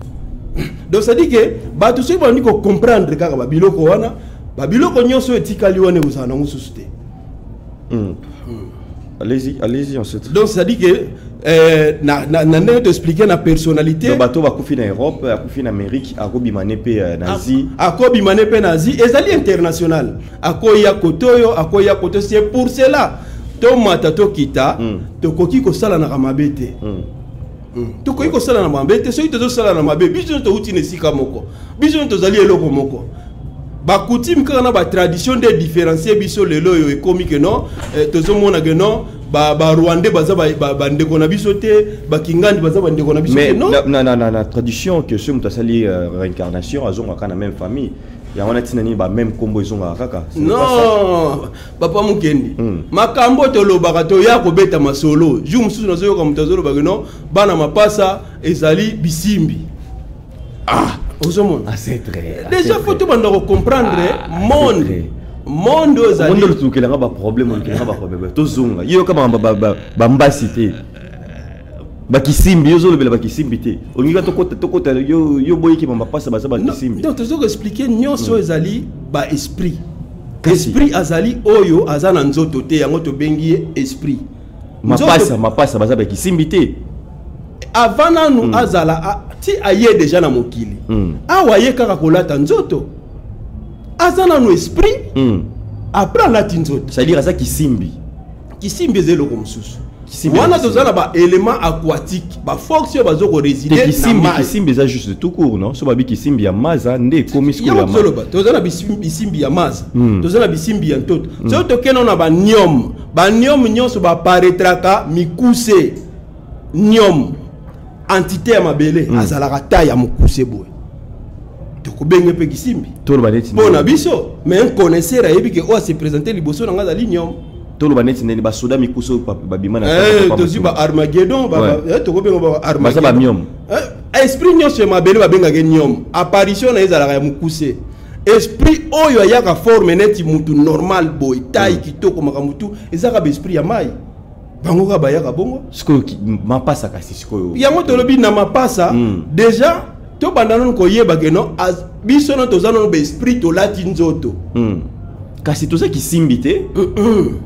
Donc c'est-à-dire que bato soki bandi kocomprendre kaka babiloko wana, babiloko nyonso oyo etikali wana ekozala nango susu te. Allez-y, allez-y, on se Donc c'est-à-dire que na ndenge toexplique na personnalité. Donc bato bakufi na Europe, akufi na Amérique, akobima ne mpe na Asie? Akobima ne mpe na Asie, ezali international. Akoya kote oyo, akoya kote. C'est pour cela tomata tokita, tokoki kosalanaka mabe te. Tokoki kosala na mabe te. Soki tozosala na mabe, biso nyonso touti na esika moko, biso nyonso tozali eloko moko. Bacoutume kaka na batradition nde différencie biso. Lelo oyo ekomi ke non, tozomona ke non, barwandais baza bandeko na biso te, bakingandi baza bandeko na biso Mais te, non. na tradition que soki moto asali réincarnation, azongaka na même famille. Yango wana ntina nini bameme nkombo ezongaka kaka? Ce n'est pas ça? Non, papa Mukendi, makambo tolobaka, toya kobeta masolo. Jour mosusu nazoyoka moto azolobaka non, bana mapasa ezali bisimbi. Ah, ozomona? Ah, c'est très Déjà faut tobanda kocomprendre. Ah, Monde c'est très. monde oyo ezali Monde olukelanga baproblème, olukelanga baproblème. Tozonga ye yoka bambasi te, bakisimbi. Yo ozolobela bakisimbi te, olingi kaka tokota, tokota. Yo boyiki bamapasa baza bakisimbi. Non, tozo koexpliquer nyonso oyo ezali baesprit. Kasi. Esprit azali oyo aza na nzoto te, yango tobengi ye esprit. Mapasa, mapasa baza bakisimbi te? Avant nanu azala ti aye déjà na mokili, awa aye kaka kolata nzoto, aza nanu esprit. Après alati nzoto. C'est-à-dire aza kisimbi? Kisimbi eza eloko mosusu. Kisimbi Wana eza toza na baélément aquatique, baforce oyo bazo te. Korésider na Kisimbi, mai. kisimbi eza juste tout court, non? So babi kisimbi ya maza nde ekomi sikoyo ya Yango tozoloba, toza na bisimbi ya maza, toza na bisimbi ya ntoto. Soki tokende na baniome, baniome nyonso baparetraka mikuse. Niome, entité ya mabele, azalaka ta ya mokuse boye, tokobenge mpe kisimbi. Toloba neti Mpo na biso, mais un connaisseur ayebi ke oyo ase présente liboso na nga azali niome. Toloba neti ndeni basoda mikusu oyo babima na Tozwi ba Armageddon, tokobenga ba Baza Armageddon. Bamiome. Esprit nyonso ya mabele babengaka niome. Apparition na ye ezalaka ya mokuse. Esprit oyo ayaka forme neti mutu normal boye, taille kitoko, makambo tu, ezaka baesprit ya mai, bango kaka bayaka bongo. Sikoyo mapasa kasi sikoyo? Yango tolobi na mapasa. Déjà tobanda nanu koyeba ke non, biso no toza nano baesprit tolati nzoto. Kasi toza kisimbi te.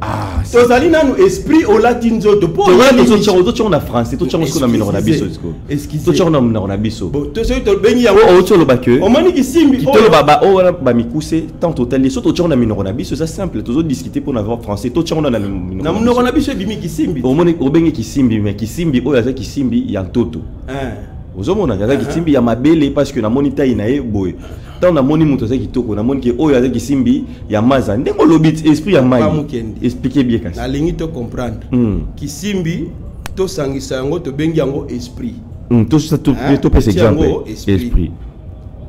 Ah, Tozali nanu esprit olati nzoto mpo totiango na français, totiango sikoyo na minoko na biso sikoyo. Excusez. Totiango na minoko na biso. Bon, soki tobengi yango, oyo outi oloba ke omoni kisimbi oyo- toloba oyo wana bamikuse, tant totali so totiango na minoko na biso, eza simple. Tozodiscute mpona avoir français, totiango na minoko. Na monoko na biso ebimi kisimbi. Omoni, obenge kisimbi, mais kisimbi oyo aza kisimbi ya ntoto. Ozomona, aza kisimbi ya mabele, parce que namoni taille na ye boye. Ntango namoni moto aza kitoko, namoni ke oyo aza kisimbi ya maza, ndenge olobi ti, esprit ya mai. Bamukendi. Explique bien kasi. Nalingi to comprendre. Kisimbi tosangisa yango, tobengi yango esprit. Hein? Topesa Totia yango exemple. Esprit. Esprit.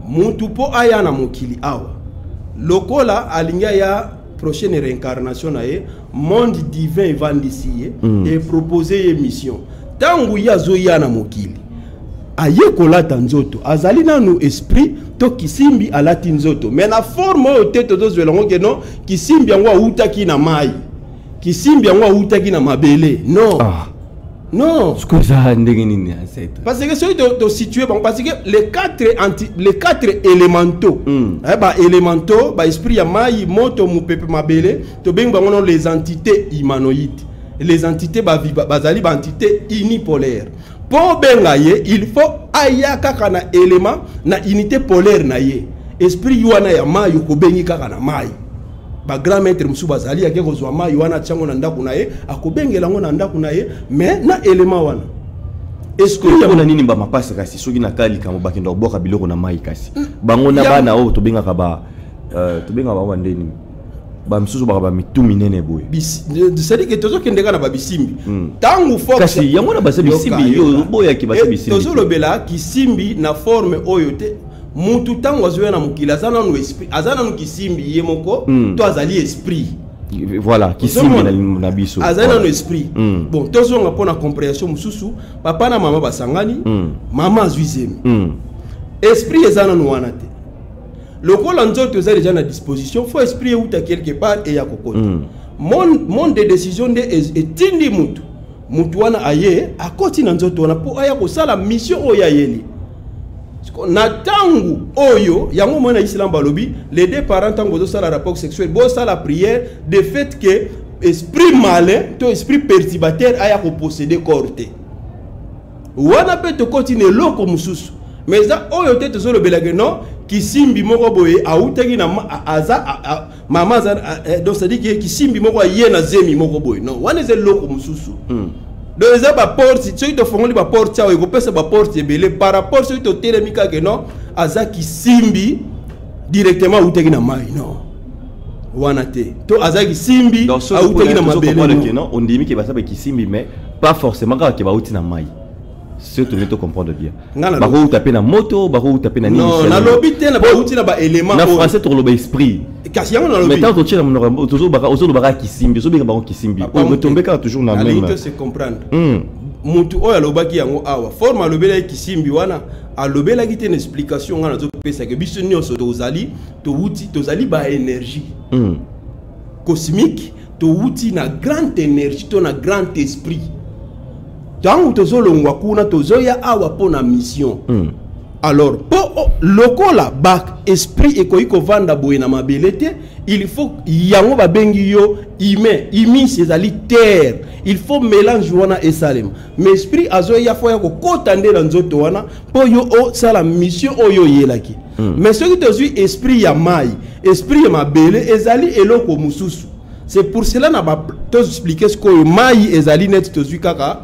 Mutu mpo aya na mokili awa, lokola alingi aya prochaine réincarnation na ye, monde divin evandisi ye, epropose ye mission. Ntango ye azoya na mokili Aye kolata nzoto, azali nanu esprit to kisimbi alati nzoto, mais na forme oyo te tozozwela yango ke non, kisimbi yango awutaki na mai, kisimbi yango awutaki na mabele, non. Ah. Non. Sikoyo eza ndenge nini, ancêtre? Parce que soki tositue bango, parce que les quatre élémentaux, eh, ba élémentaux, ba esprit ya mai, moto, mopepe, mabele, tobengi bango non les entités humanoïdes, les entités bazali ba entité unipolaire. Mpo obenga ye, il faut aya kaka na élément, na unité polaire na ye. Esprit wana ya mai, okobengi kaka na mai. Bagrand maître mosusu bazali, ake kozwa mai wana, atiango na ndako na ye, akobengela yango na ndako na ye, mais na élément wana, esprit ya Mpona nini bamapasi kasi soki na kala likambo bakenda kobwaka biloko na mai, kasi bango na bana oyo tobengaka ba tobengaka bango bandeni, bamisusu baka bamitu minene boye? C'est-à-dire que tozokende kaka na babisimbi. Ntango force Kasi yango na basa bisimbi, yo Yoka. oboyaki basa Eh, bisimbi te. Tozolobela kisimbi na forme oyo te. Mutu ntango azoya na mokili, aza nanu esprit, aza nanu kisimbi ye moko, to azali esprit. Voilà, kisimbi Ozomona? na biso. Azali Voilà. nano esprit. Bon, tozonga mpo na compréhension mosusu. Papa na mama basangani, mama azwi zemi, esprit eza nanu wana te. Lokola nzoto eza déjà na disposition, faut esprit euta quelque part eya kokota. Monde de décision nde etindi mutu. Mutu wana aye, akoti na nzoto wana mpo aya kosala mission oyo ayeli. Na ntango oyo yango mwana islam balobi, les deux parents, ntango bozosala rapport sexuel, bosala prière de fait que esprit malin to esprit perturbateur aya koposséder corps te. Wana mpe tokoti na eloko mosusu, mais eza oyo te. Tozolobelaka non kisimbi moko boye awutaki na aza mama aza donc c'est à dire que kisimbi moko aye na zemi moko boye, non, wana eza eloko mosusu. Donc eza baporte, soki tofongoli baporte awa, ekopesa baporte ebele par rapport soki totelemi kaka non aza kisimbi directement awutaki na mai, non, wana te, to aza kisimbi awutaki na mabele. Non, ondimi ke baza bakisimbi, mais pas forcément kaka ke bauti na mai. Surtout to comprendre bien, bakouta mpe na moto, bakouta mpe na nini. Non, nalobi te na bauti na baélément. Na français tokoloba esprit. Kasi yango nalobi. Mais tant totie na monoko, ozolobaka kisimbi, ozobenga bango kisimbi, oretombe kaka toujours na même. To se comprendre. Mutu oyo alobaki yango awa, forme alobelaki kisimbi wana, alobelaki te na explication nga nazopesaka. Biso nyonso tozali, towuti, tozali baénergie cosmique, towuti na grande énergie to na grand esprit. Ntango tozolongwa kuna, tozoya awa mpo na mission. Alors mpo lokola baesprit ekoki kovanda boye na mabele te, il faut yango babengi yo humain. Humus ezali terre, il faut mélange wana esalema. Mais esprit azoya, faut ya kokɔta nde na nzoto wana mpo yo osala mission oyo oyelaki. Mais soki tozwi esprit ya mai, esprit ya mabele, ezali eloko mosusu. C'est pour cela na toexpliquer sikoyo mai ezali neti tozwi kaka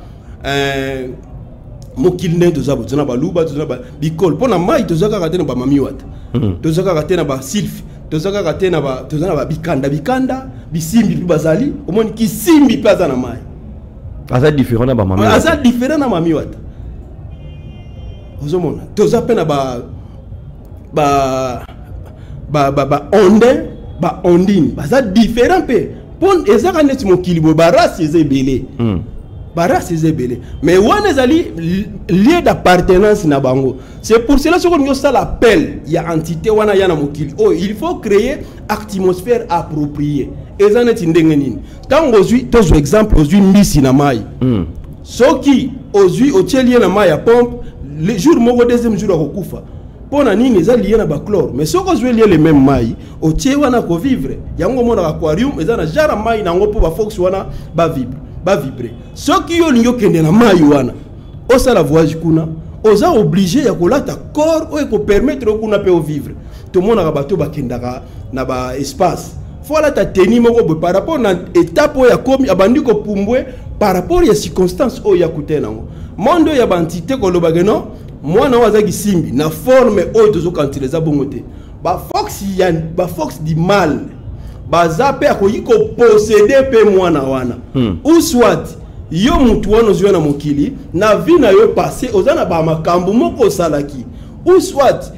mokili ndenge toza, toza na baluba, toza na bikolo. Mpo na mai, toza kaka te na bamami wata, toza kaka te na basilfe, toza kaka te na toza na babikanda bikanda, bisimbi mpe bazali. Omoni, kisimbi mpe aza na mai. Aza différent na bamami. Aza différent na mami wata. Ozomona, toza mpe na ba ba ba ba ba ondin, ba ondine, baza différent mpe. Mpo ezaka neti mokili boye, barace eza ebele. Barace eza ebele, mais wana ezali lieu d'appartenance na bango. C'est pour cela, soki olingi osala appel ya entité wana ya na mokili oyo, il faut créer atmosphère appropriée. Eza neti ndenge nini? Ntango ozwi, tozwa exemple, ozwi mbisi na mai. Soki ozwi, otieli ye na mai ya pompe, le jour moko, deuxième jour akokufa. Mpo na nini? Eza lié na bachlore. Mais soki ozwi lie le même mai, otie wana, kovivre. Yango omonaka aquarium eza na genre mai na yango mpo bafox wana bavibre, bavibre. Soki yo olingi okende na mai wana, osala voyage kuna, oza obligé ya kolata corps oyo ekopermettre yo kuna mpe ovivre. Tomonaka bato bakendaka na baespace, faut alata tenue moko boye par rapport na étape oyo akomi, abandi kopumbwe par rapport ya circonstance oyo akute nango. Monde oyo ya baentité, kolobake non mwana oyo azaki simbi na forme oyo tozokantila, eza bongo te. Baforce ya baforce du mal baza mpe, akoki koposséder mpe mwana wana. Ou soit yo mutu wana ozwi na mokili, na vie na yo passé oza na bamakambo moko osalaki, ou soit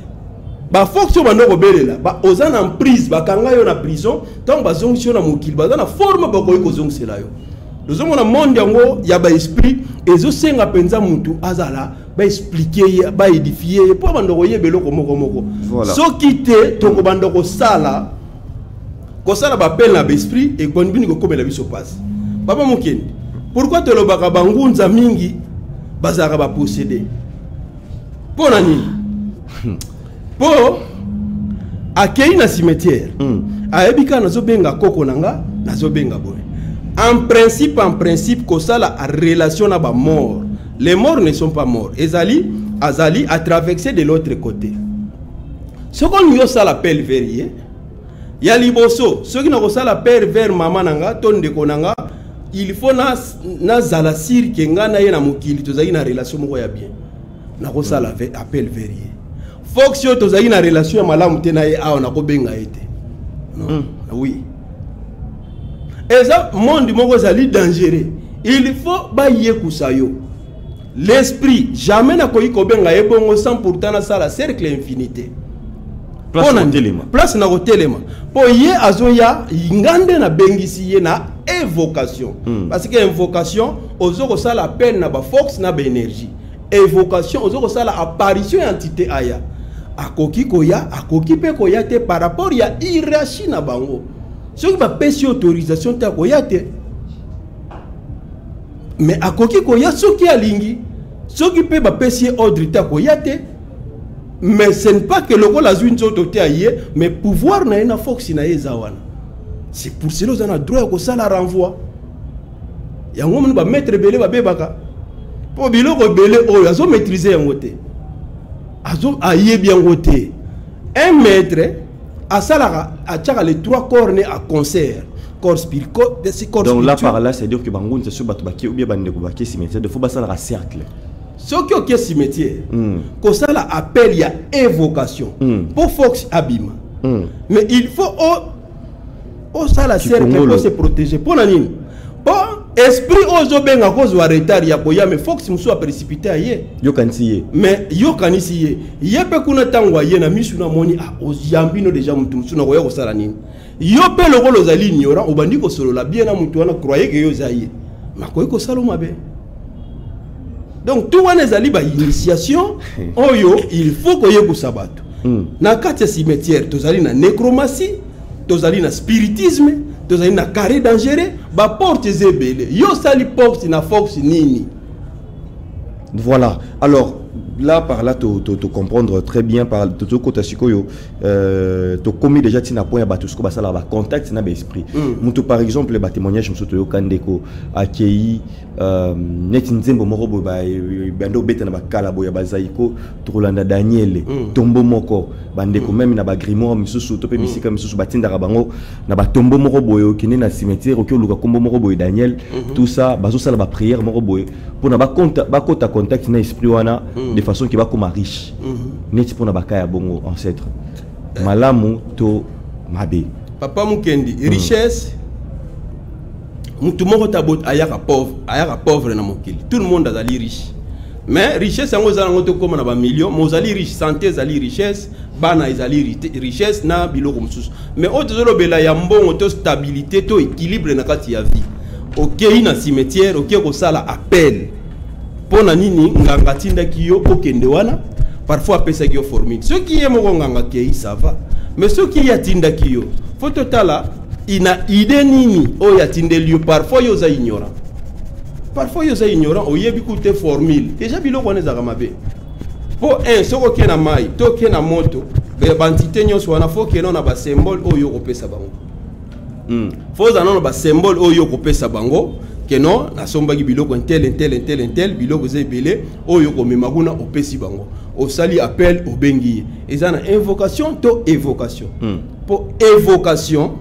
baforce oyo banda kobelela ba, oza na prise, bakanga yo na prison. Ntango bazongisi yo na mokili, baza na forme bakoki kozongisela yo. Tozomona monde yango ya baesprit ezosenga mpenza mutu azala baexpliquer ye, baédifier ye mpo banda koyeba eloko moko moko. Soki te, tokobanda kosala baappel na baesprit, ekoni bini kokomela biso mpasi. Papa Mokendi, pourquoi tolobaka bangunza mingi bazalaka bapossédé? Mpo na nini? Mpo akei na cimetière, ayebi kaka nazobenga koko na nga, nazobenga boye. En principe kosala relation na bamort, les morts ne sont pas morts, ezali azali à traverser de l'autre côté. Soki olingi osala appel vers ye, ya liboso, soki nakosala appel vers mama na nga to ndeko na nga, il faut nazala sûr que nga na ye na mokili tozalaki na relation moko ya bien. Nakosala appel vers ye. Fox oyo tozalaki na relation ya malamu te na ye awa, nakobenga ye te, non. Oui, eza monde moko ezali dangereux, il faut bayekusa yo l'esprit. Jamais nakoki kobenga ye bongo sans pourtant nasala cercle infinité. Place kotelema. Place na kotelema, mpo ye azoya, nga nde nabengisi ye na évocation, parce que invocation, ozo kosala appel na baforce na baénergie. Évocation, ozo kosala apparition ya entité. Aya, akoki koya, akoki mpe koya te par rapport ya hiérarchie na bango. Soki bapesi autorisation te, akoya te. Mais akoki koya soki alingi. Soki mpe bapesi ye ordre te, akoya te. Mais ce n'est pas que lokola azwi nzoto te, aye, mais pouvoir na ye na force na ye eza wana. C'est pour cela oza na droit ya kosala renvoi. Yango moni bamaître ebele babebaka, mpo biloko ebele oyo azomaîtrise yango te, azo ayebi yango te. Un maître asalaka, atiaka les trois corps ne à concert: corps spirituel, corps Donc là, spirituel. par là, c'est à dire que bangunza, so bato bake ou bien bandeko bake cimetière, de faut basalaka cercle. Soki oke cimetière kosala appel ya évocation mpo fox abima, mais il faut osala cercle Kikongolo. mpo se protéger. Mpo na nini? Mpo esprit oyo ozobenga kozwa retard ya koya, mais fox mosusu aprécipité aye. Yokanisi ye. Mais yokanisi ye, ye mpe kuna, ntango aye na misu namoni, ah, oyambi no déjà motu mosusu, nakoya kosala nini? Yo mpe lokola ozali ignorant, obandi kosolola bien na motu wana, croye que yo eza ye, makoki kosala mabe. Donc tout wana ezali bainitiation oyo il faut koyekusa bato. Na kati ya cimetière, tozali na nécromancie, tozali na spiritisme, tozali na carré dangereux. Baporte eza ebele. Yo osali porte na force nini? Voilà. Alors, là, par là, tu comprendre très bien, par to kota sikoyo, to komi déjà tina point ya bato siko basala ba contact na ba esprit. Mutu, par exemple, ba témoignage mosusu toyoka, ndeko akei, neti nzembo moko boye bando obeta na bakala boye ya bazaiko, tokolanda Daniel, tombo moko, bandeko même na bagrimoire misusu to mpe bisika misusu batindaka bango na batombo moko boye, okende na cimetière, oki oluka kombo moko boye Daniel, tout ça, bazosala baprière moko boye mpona bakota contact na esprit wana de façon que bakoma riche. Neti mpona baka ya bongo, ancêtre malamu to mabe? Papa Mukendi, richesse, mutu moko ta ayaka pauvre, ayaka pauvre na mokili. Tout le monde azali riche, mais richesse yango eza nango tokóma na bamillion, mais ozali riche. Santé ezali richesse, bana ezali richesse, na biloko mosusu. Mais oyo tozolobela ya mbongo to stabilité to équilibre na kati ya vie, okei na cimetière, okei kosala appel, mpo na nini? Nganga atindaki yo okende wana, parfois apesaki yo formule. Soki ye moko nganga akei, ça va. Mais soki ye atindaki yo, faut totala ina idée nini oyo atindeli yo. Parfois yo oza ignorant, parfois yo oza ignorant, oyebi ku te formule. Déjà biloko wana ezalaka mabe, mpo un soki okei na mai to okei na moto, baentité nyonso wana, faut okende na basymbole oyo okopesa bango. Faut ozala nano basymbole oyo okopesa bango que non, nasombaki biloko un tel, un tel, un tel, un tel, biloko eza ebele oyo okomema kuna, opesi bango, osali appel, obengi ye. Eza na invocation to évocation. Mpo évocation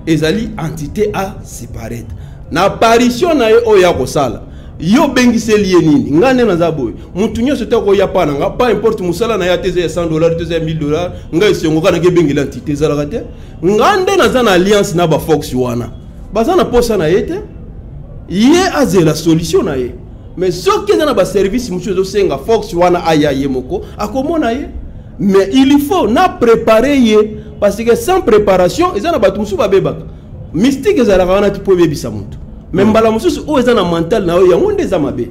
ezali entité à séparate na apparition na ye oyo ya kosala. Yo obengiseli ye nini? Ngai nde naza boye, motu nyonso te akoya pa na nga, peu importe mosala na ye, ate eza ya 100 dollar to eza ya 1000 dollar, ngai esengo kaka nake ebengeli entité, ezalaka te. Ngai nde naza na alliance na bafox wana, baza na posa na ye te, ye azela solution na ye. Mais soki eza na baservice mosusu ezosenga force wana aya, ye moko akomona ye. Mais il faut na préparer ye, parce que sans préparation, eza na bato mosusu babebaka. Mystique ezalaka wana ti mpo ebebisa motu. Mais mbala mosusu oyo eza na mental na yo, yango nde eza mabe.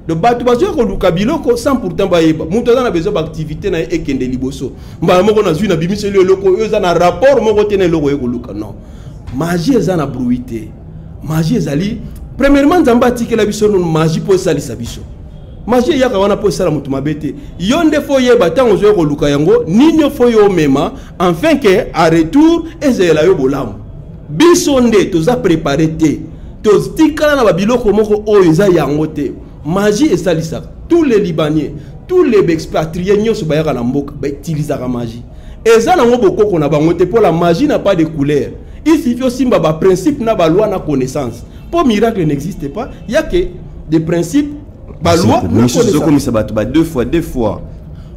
Donc bato bazoya koluka biloko sans pourtant bayeba. Moto aza na besoin baactivité na ye ekende liboso, mbala moko nazwi, nabimiseli eloko oyo eza na rapport moko te na eloko oye koluka. Non, magie eza na bruit te. Magie ezali, premièrement, Nzambe atikela biso nonu magie mpo esalisa biso. Magie eyaka wana mpo esala moto mabe te. Yo nde faut oyeba ntango ozoya koluka yango, nini faut yo omema, enfin que en retour ezela yo bolamu. Biso nde toza préparé te, totikala na babiloko moko oyo eza yango te. Magie esalisaka tous les Libanais, tous les expatriés nyonso bayaka na mboka, bautilisaka magie. Eza nango bokoko na bango te, mpo la magie n'a pas de couleur. Il suffit osimba baprincipe na baloi na connaissance, mpo miracle n'existe pas, ya que des principes, baloi na misusu connaissance. Ozokomisa bato ba deux fois deux fois.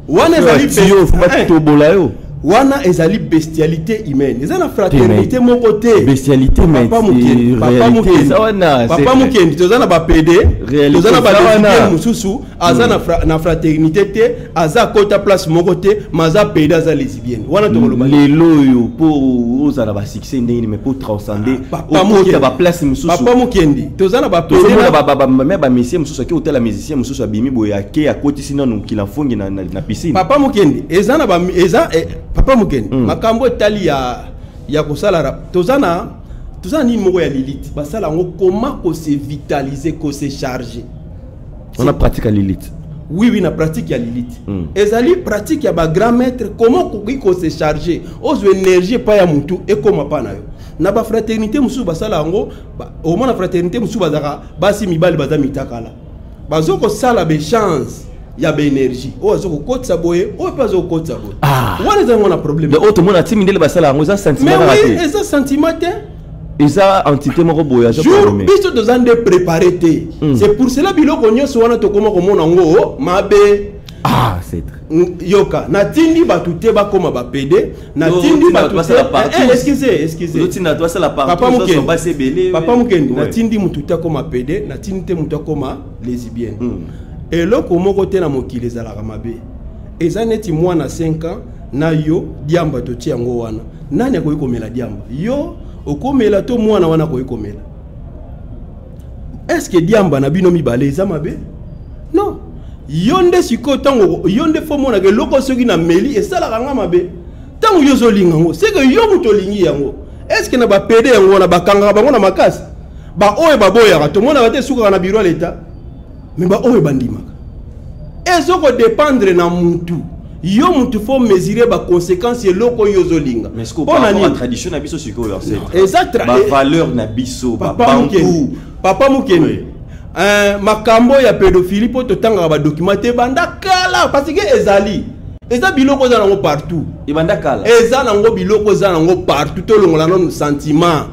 Wana ezali Yo, faut batobola yo. Wana ezali bestialité humaine, eza na fraternité moko te. Bestialité, mais Papa Mukendi, papa réalité Mukendi, eza wana, papa Mukendi, toza na bapédé, Réalité toza na eza wana. balesbienne mosusu aza na fraternité te, aza kota place moko te, ma aza pédé, aza lesbienne. Wana tokoloba nini? Lelo oyo, mpo ozala basuccès ndenge nini, mais mpo transcender, Papa okota Mukendi. baplace mosusu. Papa Mukendi, toza na bapédé Tozomona me bamusicien mosusu ake otala musicien mosusu abimi boye, ake akotisi nanu kila mfongi na piscine. Papa Mukendi, eza na ba eza papa Mukendi, makambo etali ya kosala toza na nini moko ya Lilith, basala yango comment kose vitaliser, kose charger. On a pratique ya Lilith? Oui, na pratique ya Lilith. Ezali pratique ya bagrand maître, comment okoki kose charger, ozwa énergie epai ya motu, ekóma mpa na yo. Na bafraternité mosusu basala yango. Omona fraternité mosusu bazalaka basi mibali baza mitakala, bazo kosala baéchange ya baénergie, oyo azo kokotisa boye, oyo mpe azo kokotisa boye. Ah. Wana eza yango na problème. Donc oyo tomona ti mindele basala yango eza sentiment Mais kaka oui, te? Eza sentiment te. Eza entité moko boye aza Jour koanimer. biso toza nde préparé te. C'est pour cela biloko nyonso wana tokóma komona yango mabe. Ah, c'est très Yoka, natindi bato te bakóma bapédé, natindi Otinda bato te basala partout. Excusez, excusez. Ozotinda bato basala Papa partout, Mukendi, basi ebele. papa Mukendi, natindi mutu te akóma pédé, natindi te mutu akóma lesbienne. Eloko moko te na mokili ezalaka mabe. Eza neti mwana 5 ans na yo, diamba totie yango wana, nani akoki komela diamba? Yo okomela to mwana wana akoki komela? Est-ce diamba na bino mibale eza mabe? Non. Yo nde sikoyo, ntango yo nde faut monaka eloko soki na meli esalaka nga mabe, ntango yo ozolinga yango, seke yo moto olingi yango. Est-ce na bapédé yango wana bakangaka bango na makasi? Baoyo baboyaka tomonaka te, esukaka na bureau ya leta. Mais baoyo bandimaka, ezokodépendre na mutu. Yo mutu faut mesurer baconséquence eloko oyo ozolinga. Mais est-ce que Mpo par na rapport à nini? Tradition na biso sikoyo, ancêtre, Eza bavaleur na biso, Papa babantu. Mukendi, papa Mukendi, makambo ya pédophilie, mpo totangaka badocument te, banda kala, parce que ezali, eza biloko eza nango partout. Ebanda kala. Eza nango biloko eza nango partout. Tolongola nanu sentiment,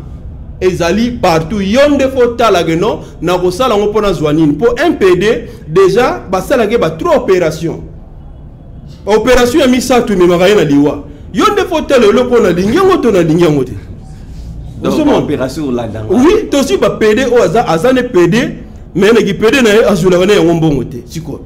ezali partout. Yo nde faut otalaka no na kosala yango mpo nazwa nini. Mpo mpd déjà basalaki ba trois opération, opération ya misato ememaka ye na liwa. Yo nde faut otala eloko oyo nalingi yango to nalingi yango te. Donc Ozomona? Opération olandanga. Oui, tozwi bapédé oyo aza ne pédé, mais naki pédé na ye azwelaka ne yango mbongo te. Sikoyo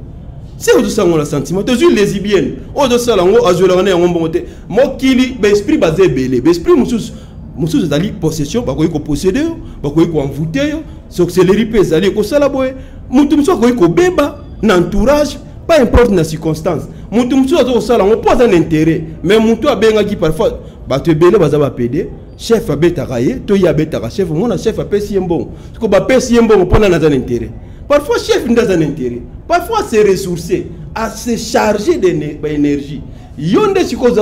se ozosala yango na sentiment. Tozwi lesbienne oyo ozosala yango, azwelaka ne yango mbongo te. Mokili baesprit baza ebele. Baesprit mosusu mosusu ezali possession, bakoki koposséder yo, bakoki koenvoûter yo. Sorcellerie mpe ezali, ekosala boye. Motu mosusu akoki kobeba na entourage, pas importe na circonstance. Motu mosusu aza kosala yango mpo aza na intérêt. Mais motu abengaki parfois bato ebele baza bapédé, chef abetaka ye to ye abetaka chef, omona chef apesi ye mbongo. Siko bapesi ye mbongo mpo nani? Aza na intérêt. Parfois chef nde aza na intérêt, parfois se ressourcer, à se charger de baénergie. Yo nde sikoyo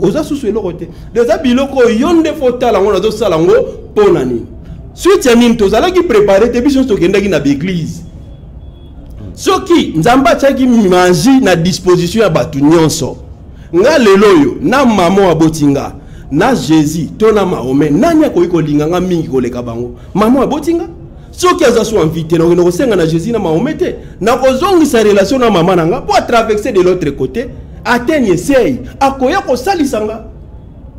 oza susu eloko te. Eza biloko oyo yo nde faut otala yango, nazosala yango mpo na nini, suite ya nini. Tozalaki préparé te. Biso nyonso tokendaki na baeglise. Soki Nzambe atiaki magie na disposition ya bato nyonso, nga lelo oyo na mama aboti nga na Jésus to na Mahomet, nani akoki kolinga nga mingi koleka bango? Mama aboti nga, soki aza so envie te, nakokende kosenga na Jésus na Mahomet te. Nakozongisa relation na mama na nga mpo atraverse de l'autre côté, ateigne sei, akoya kosalisa nga.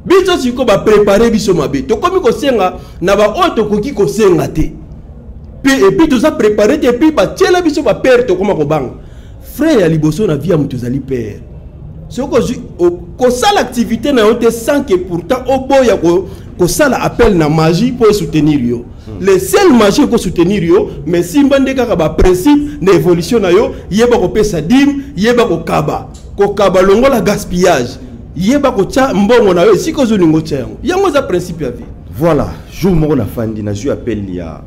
Biso sikoyo baprépare biso mabe, tokomi kosenga na baoyo tokoki kosenga te. Mpe et puis toza préparé te, et puis batiela biso bapère, tokóma kobanga. Frère ya liboso na vie ya moto ezali père. Soki ozwi kosala activité na yo te sans que pourtant oboya kosala appel na magie mpo esoutenir yo. Le seul magie ekosoutenir yo, mais simba nde kaka baprincipe na évolution na yo. Yeba kopesa dîme, yeba kokaba, kokaba, longola gaspillage, yeba kotya mbongo na yo esika ozolinga otya yango. Yango eza principe ya vie. Voilà, jour moko nafandi, nazwi appel ya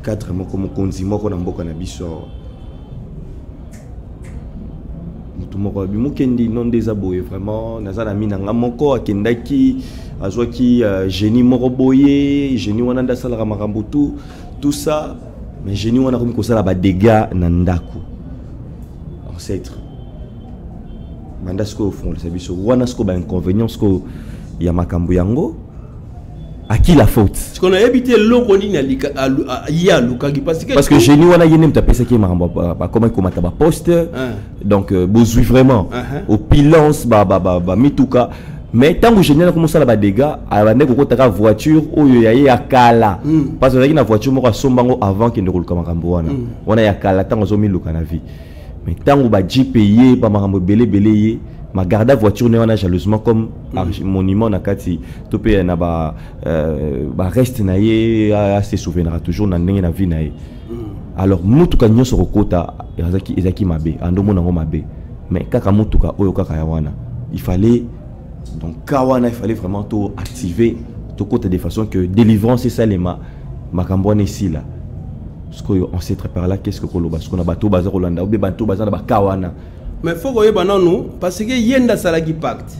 cadre moko, mokonzi moko na mboka na biso awa. Motu moko abi mokendi no nde eza boye, vraiment naza na mi na nga moko akendaki, azwaki génie moko boye. Génie wana nde asalaka makambo tout, tout ça, mais génie wana akomi kosala badégâts na ndako. Ancêtre, banda sikoyo ofungolisa biso wana sikoyo bainconvénient sikoyo ya makambo yango. À qui la faute? Sikoyo nayebi te eloko nini ye alukaki, parce que Parce que génie wana, ye nde moto apesaki ye makambo, bakomaki komata baposte. Donc bozwi vraiment opulence, bamituka. Mais ntango génie wana komosala badégâts, abandaki kokotaka voiture oyo ya ye ya kala, parce que azalaki na voiture moko asombango avant kende koluka makambo wana. Wana ya kala, ntango azomiluka na vie. Mais ntango bajeep ye, bamakambo ebele ebele, ye magarda voiture ne wana jalousement comme monument na kati to mpe na ba bareste na ye, ase souvenaka toujours na ndenge na vie na ye. Alors mutuka nyonso kokota ezalaki mabe, andomona yango mabe, mais kaka mutuka oyo kaka ya wana, il fallait donc ka wana, il fallait vraiment to activer, tokota de façon que délivrance esalema, makambo wana esila. Sikoyo ancêtre, par là, qu'est ce que koloba sikoyo na bato baza kolanda obe bato baza na baka wana? Mais faut koyeba nanu, parce que ye nde asalaki pacte.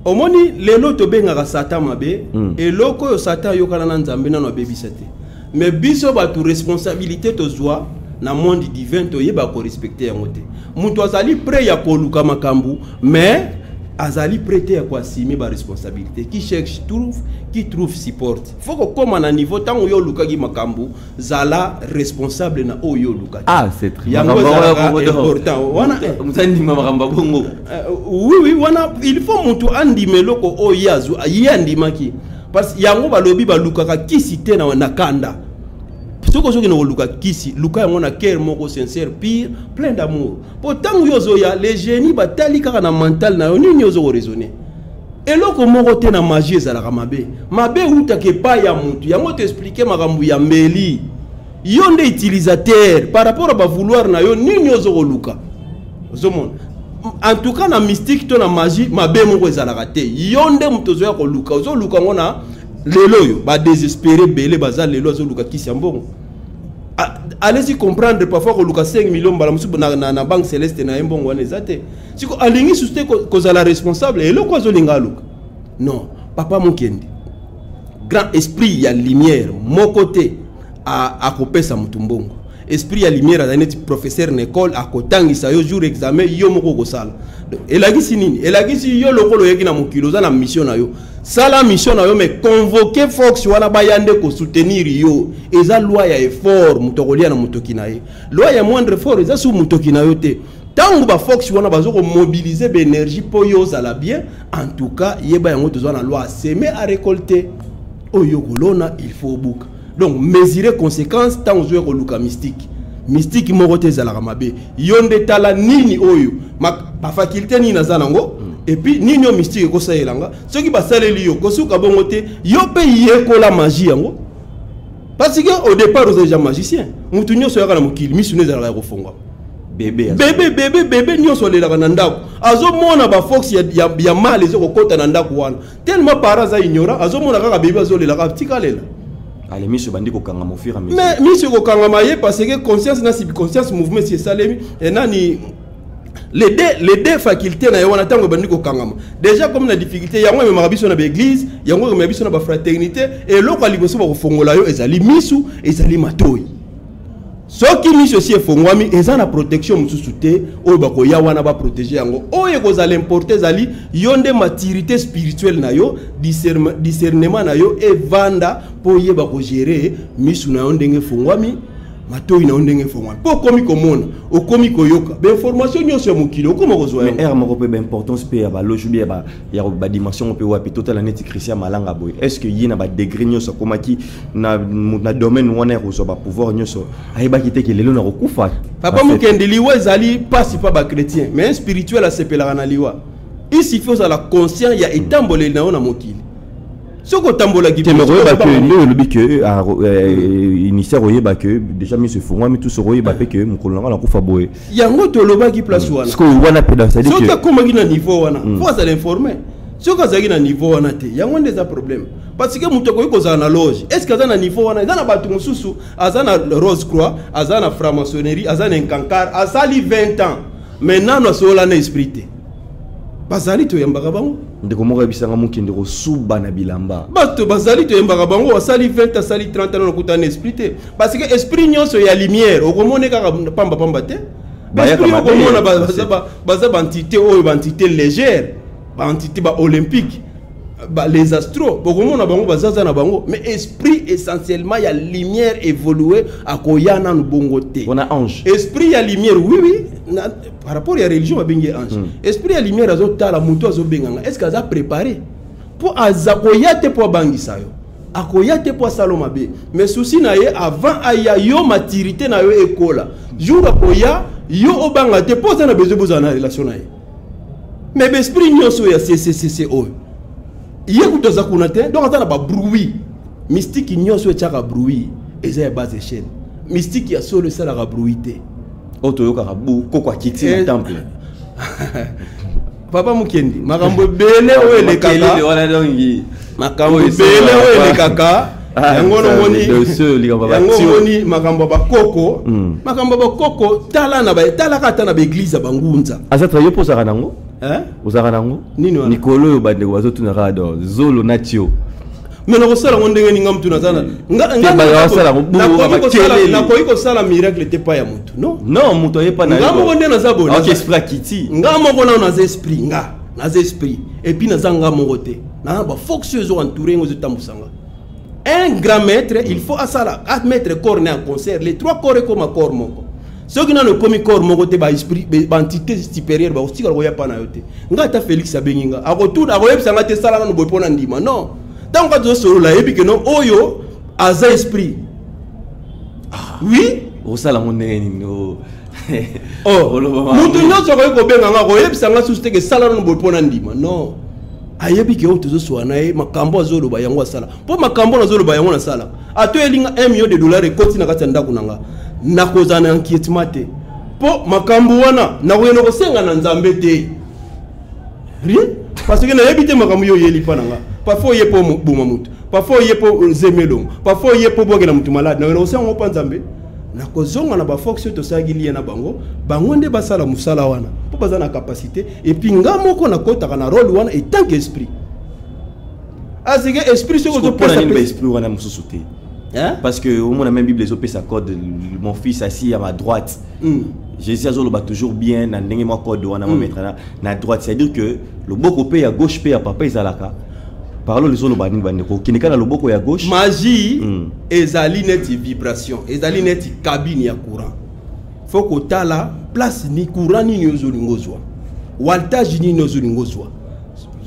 Omoni, lelo tobengaka Satan mabe. Eloko oyo Satan ayokana na Nzambe nano abebisa te, mais biso bato, responsabilité tozwa na monde divin, toyeba korespecte yango te. Moto azali prêt ya koluka makambo, mais azali prêt te ya koassume baresponsabilité. Qui cherche trouve, qui trouve supporte. Faut kokóma na niveau, ntango yo olukaki makambo, zala responsable na oyo olukaki. Ah, c'est très Yango ezalaka important wana. Mosandima makambo ya bongo. Oui, wana il faut moto andima eloko oyo ye azwa, ye andimaki, parce que yango balobi balukaka kisi te na kanda. Soki ozokende koluka kisi, luka yango na cœur moko sincère, pire, plein d'amour, mpo ntango yo ozoya, les génies batali kaka na mental na yo nini ozo koraisonne. Eloko moko te na magie ezalaka mabe. Mabe eutaka epai ya motu. Yango toexplike makambo ya mbeli. Yo nde utilisateur par rapport à bavouloir na yo nini ozo koluka. Ozomona, en tout cas na mystique to na magie, mabe moko ezalaka te. Yo nde moto ozoya koluka, ozoluka yango na lelo oyo badésespéré ebele baza lelo, azoluka kisi ya mbongo. Allez-y comprendre, parfois koluka 5 millions, mbala mosusu na banque céleste na ye mbongo wana eza te. Siko alingi susu te kozala responsable eloko azolinga aluka. Non, papa Mokendi, grand esprit ya lumière moko te akopesa motu mbongo. Esprit ya lumière azali neti professeur na école, akotangisa yo, jour examen yo moko okosala. Donc, elakisi nini? Elakisi yo lokola oyeki na mokili, oza na mission na yo, sala mission na yo, mais convoque force wana baya nde kosoutenir yo. Eza loi ya effort, moto akolia na motoki na ye. Loi ya moindre effort eza su motoki na yo te. Ntango baforce wana baza komobilize baénergie mpo yo ozala bien, en tout cas yeba yango, toza na loi semer à récolter. Oyo kolona, il faut obuka. Donc mesurer conséquence ntango ozoya koluka mystique. Mystique moko te ezalaka mabe. Yo nde tala nini oyo bafaculté nini naza nango, et puis nini oyo mystique ekosalelanga. Soki basaleli yo, kosuka bongo te. Yo mpe yekola magie yango, parce que au départ oza déjà magicien. Mutu nyonso oyaka na mokili, misu no ezalaka ya kofongwama. Bébé. Bébé, bébé, bébé nyonso alelaka na ndako, azomona baforce ya mal eza kokɔta na ndako wana. Tellement parent aza ignorant, azomona kaka bébé azolelaka, tika alela. Ale, miso ebandi kokangama au fur et à mesure. Mais miso ekokangama ye parce que conscience na subconscience, mouvement esi esalemi. Nani, les deux facultés na ye wana, ntango ebandi kokangama déjà comme na difficulté, yango ememaka biso na baeglise, yango ememaka biso na bafraternité. Eloko ya liboso bakofongola yo ezali misu, ezali matoi. Soki miso esi efongwami, eza na protection mosusu te oyo bakoya wana baprotege yango. Oyo ekozala importe ezali yo nde maturité spirituelle na yo, discernement na yo evanda mpo oyeba kogere misu na yo ndenge efongwami, matoi na yo ndenge efongwami, mpo okomi komona, okomi koyoka bainformation nyonso ya mokili, okoma kozwa Mais yango. Ere moko mpe baimportance mpe ya baloge mpe ya badimension mpe wapi? Totala neti Christian Malanga boye, est ce que ye na badegré nyonso akomaki na domaine wana ya kozwa bapouvoir nyonso, ayebaki te ke lelo na kokufa? Papa Mokende, liwa ezali mpasi mpa bachrétien, mais un spirituel asepelaka na liwa. Il suffit ozala conscient ya etamboleli na yo na mokili. Soki otambolaki te, mais koyeba ke nde olobi ke initiaire, oyeba ke déjà miso efungwami, tout okoyeba mpe ke mokolo na nga nakufa boye. Yango tolobaki place wana. Sikoyo wana mpe, c'est-à-dire soki akomaki na niveau wana, faut azala informé. Soki azalaki na niveau wana te, yango nde eza problème, parce que moto akoki kozala na loge, est ce que aza na niveau wana? Eza na bato mosusu aza na rose croix, aza na franc-maçonnerie, aza na inkankar, asali 20 ans, mais nano asola na esprit te. Bazali, toyambaka bango. Ndeko moko ayebisanga mokende kosuba na bilamba. Bato bazali, toyembaka bango, asali 20, asali 30 ans, nakuta na esprit te, parce que esprit nyonso ya lumière okomona kaka pambapamba te. Bayaka Esprit mabe, okomona baza baentité oyo, baentité légère, baentité baolympique, les astros, bokomona bango bazaza na bango, mais esprit essentiellement ya lumière évolué akoya nanu bongo te. Wana ange. Esprit ya lumière, oui, par rapport ya religion babengi ye ange. Esprit ya lumière azotala moto azobenganga, est ce que aza préparé mpo aza koya te, mpo abangisa yo, akoya te mpo asala mabe, mais souci na ye, avant aya, yo maturité na yo ekola. Jour akoya, yo obanga te, mpo oza na besoin bozala na relation na ye. Mais baesprit nyonso oyo ya cccc oyo, ye kutu aza kuna te, donc aza na babruit mystique. Nyonso etiaka bruit eza ya base échelle. Mystique ya solo esalaka bruit te. Oyo toyokaka bu koko akiti na temple. Papa Mokendi, makambo ebele oyo elekaka, Makelele wana donc makambo Oyo ebele esalaka oyo elekaka, Ah, yango ça, nomoni dossier likambo ya yango batio. omoni makambo ya bakoko, makambo ya bakoko, tala na talaka ata na baeglize ya bangunza. Aza tra, yo mpo ozalaka nango? Hein? Ozalaka nango? Nini wana? Mikolo oyo bandeko bazotuna kaka do zolo na tio. Me nakosala ngo ndenge ninga mutu naza na Te, basala yango makelele. Nakoki kosala miracle te pa ya motu, non. Non, moto ayepa na Nga moko nde naza boye. Ok, esprit akiti. Nga moko nano naza esprit, nga naza esprit, et puis naza nga moko te, naza bafonction ezo entouré ngo, ezotambusa nga. Un grand maître, il faut asala amettre corps ne en concert, les trois corps ekoma corps moko. Soki nano ekomi corps moko te, baesprit, baentité supérieure bakotikala koya pa na yo te. Nga ata Félix abengi nga, akotuna, akoyebisa nga te sala nano boye mpo na ndima, non. Ntango kaka tozosolola, ayebi ke non, oyo aza esprit, oui. Osala yango ndenge nini? Oh. Oh, Oloba mutu nyonso akoki kobenga nga, koyebisa nga susu te ke sala nano boye mpo na ndima, non. Ayebi ke oyo tozoswa na ye, makambo azoloba yango asala, mpo makambo nazoloba yango nasala. Ato elinga 1 million de dollar ekoti na kati ya ndako na nga, nakozala na inquiétement te, mpo makambo wana nakokende kosenga na Nzambe te, rien, parce que nayebi te makambo yo oyeli mpa na nga. Parfois oye mpo boma motu, parfois oye mpo zemi elongo, parfois oye mpo bwakela motu malade. Nakende kosenga ngo mpa Nzambe? Nakozonga na bafonction tosalaki lie na bango, bango nde basala mosala wana mpo baza na capacité. Et puis nga moko nakotaka na rôle wana etant que esprit asike esprit soki mpona nini ozopesa baesprit wana mosusu te? Hein? Parce que omona même Bible ezopesa code: mon fils assis à ma droite. Jésus azoloba toujours bien na ndenge mwa code wana, mettre na droite, c'est à dire que loboko mpe ya gauche mpe ya papa ezalaka. Parole ezoloba nini, bandeko? Okende kaka na loboko ya gauche. Magie ezali neti vibration, ezali neti cabine ya courant. Faut kotala place ni courant nini ozolinga ozwa, voltage nini ozolinga ozwa.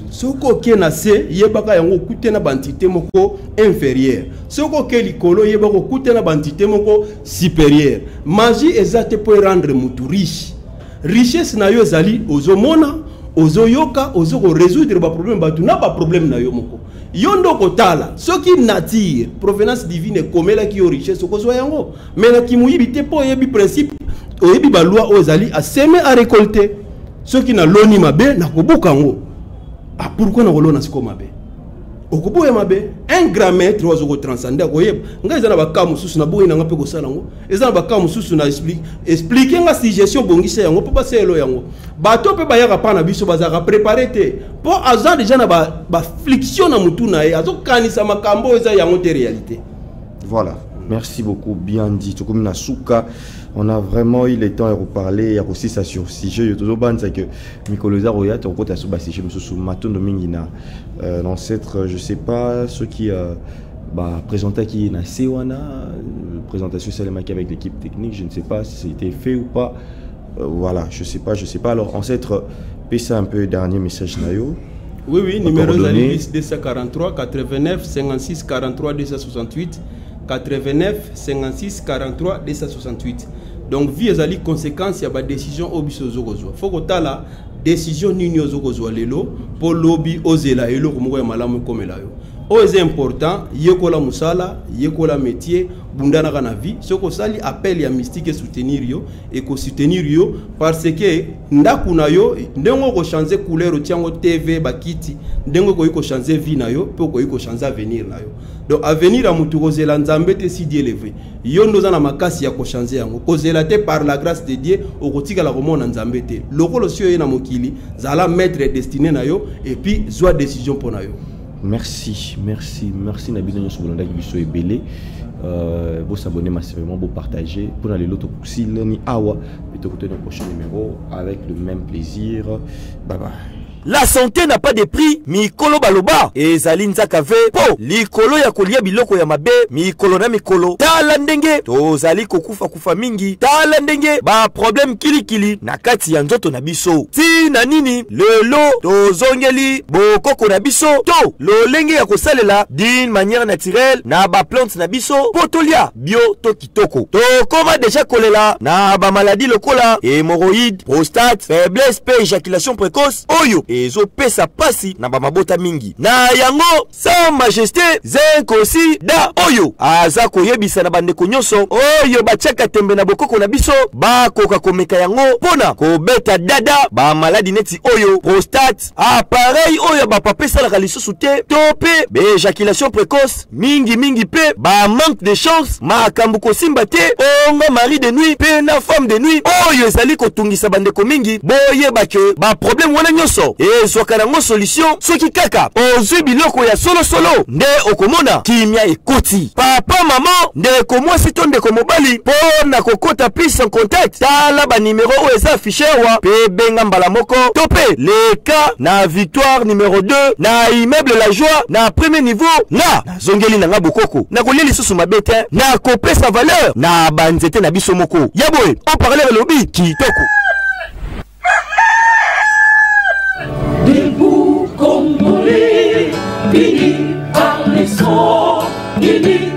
Soki oke na se, yebaka yango okute na baentité moko inférieure. Soki oke likolo, yebaka okute na baentité moko supérieure. Magie eza te mpo erendre motu riche. Richesse na yo ezali ozomona, ozoyoka, ozokorésoudre baproblème bato na baproblème na yo moko. Yo nde okotala soki nature, provenance divine ekomelaki yo richesse, okozwa yango, mais na kimoyibi te, mpo oyebi principe, oyebi baloi oyo ezali asemer arécolter. Soki naloni mabe, nakobuka yango. Ah, pourquoi nakolona sikoyo mabe? Okoboya mabe. Un grand maître oyo azokotranscender akoyeba. Ngai eza na baka mosusu naboyi nanga mpe kosala yango, eza na baka mosusu na explique nga suggestion, bongisa yango mpo basalelo yango. Bato mpe bayaka mpa na biso bazalaka préparé te, mpo aza déjà na baflixion na motu na ye, azokanisa makambo oyo eza yango te, réalité. Voilà, merci beaucoup, bien dit. Tokomi na suka, on a vraiment eu le temps ya koparler, ya kosisa sur sujet oyo. Tozobanza que mikolo eza koya, tokokota so basujet mosusu. Matondo mingi na l'ancêtre. Je sais pas ceux qui baprésentaki na se wana, présentation esalemaki avec l'équipe technique, je ne sais pas si c'était fait ou pas. Voilà, je sais pas, je sais pas. Alors ancêtre, pesa un peu dernier message na yo. Oui, numéro coordonnées. ezali 243 89 56 43 268, 89 56 43 268. Donc vie ezali conséquence ya badécision oyo biso ozokozwa. Faut kotala décision nini ozokozwa lelo mpo lobi ozela eloko moko ya malamu ekomela yo. Oyo eza important, yekola mosala, yekola métier, bundanaka na vie. Soki osali appel ya mystique esoutenir yo, ekosoutenir yo, parce que ndako na yo, ndenge okochange couleur, otia yango TV, bakiti, ndenge okoki kochange vie na yo, mpe okoki kochange avenir na yo. Donc avenir ya motu, kozela Nzambe te. Si Dieu le veut, yo nde oza na makasi ya kochange yango. Kozela te, par la grâce de Dieu okotikala komona Nzambe te. Lokolo si oye na mokili, zala maître ya destinée na yo et puis zwa décision mpo na yo. Merci, merci, merci na bino nyonso bolandaki biso ebele. Bosabonner massivement, bopartager. Mpona lelo tokosilani awa mpe tokutani au prochain numéro avec le même plaisir. Bye bye. La santé n'a pas de prix. Mikolo baloba ezali nzaka ve mpo likolo ya kolia biloko ya mabe mikolo na mikolo. Tala ndenge tozali kokufa-kufa mingi, tala ndenge baproblème kilikili na kati ya nzoto na biso. Ntina nini lelo tozongeli bokoko na biso to lolenge ya kosalela d'une manière naturelle na baplante na biso mpo tolia bio to kitoko? Tokoma deja kolela na bamaladi lokola hémorroïde, prostate, faiblesse mpe éjaculation précoce oyo ezopesa pasi na bamabota mingi. Na yango, Sa Majesté Zenkosi da oyo aza koyebisa na bandeko nyonso oyo batiaka tembe na bokoko na biso, bakoka komeka yango mpona kobeta dada bamaladi neti oyo prostate, appareil oyo bapapa esalaka lisusu te, to mpe baéjaculation précoce mingimingi, mpe bamanque de chance, makambo kosimba te, onga mari de nuit mpe na femme de nuit oyo ezali kotungisa bandeko mingi. Boyeba ke baproblème wana nyonso ezwaka nango solution soki kaka ozwi biloko ya solosolo, nde okomona kimia ekoti. Papa, mama, ndeko mwasi to ndeko mobali, mpo na kokota plus en contact, tala banimero oyo eza affiché awa mpe benga mbala moko, to mpe leka na Victoire numéro 2, na immeuble La Joie, na premier niveau. Nga nazongeli na nga bokoko, nakolia lisusu mabe te, nakopesa valeur na banzete na biso moko ya boye. Haut-parleur elobi kitoko. Debout, Congolais, unis par les sons, unis.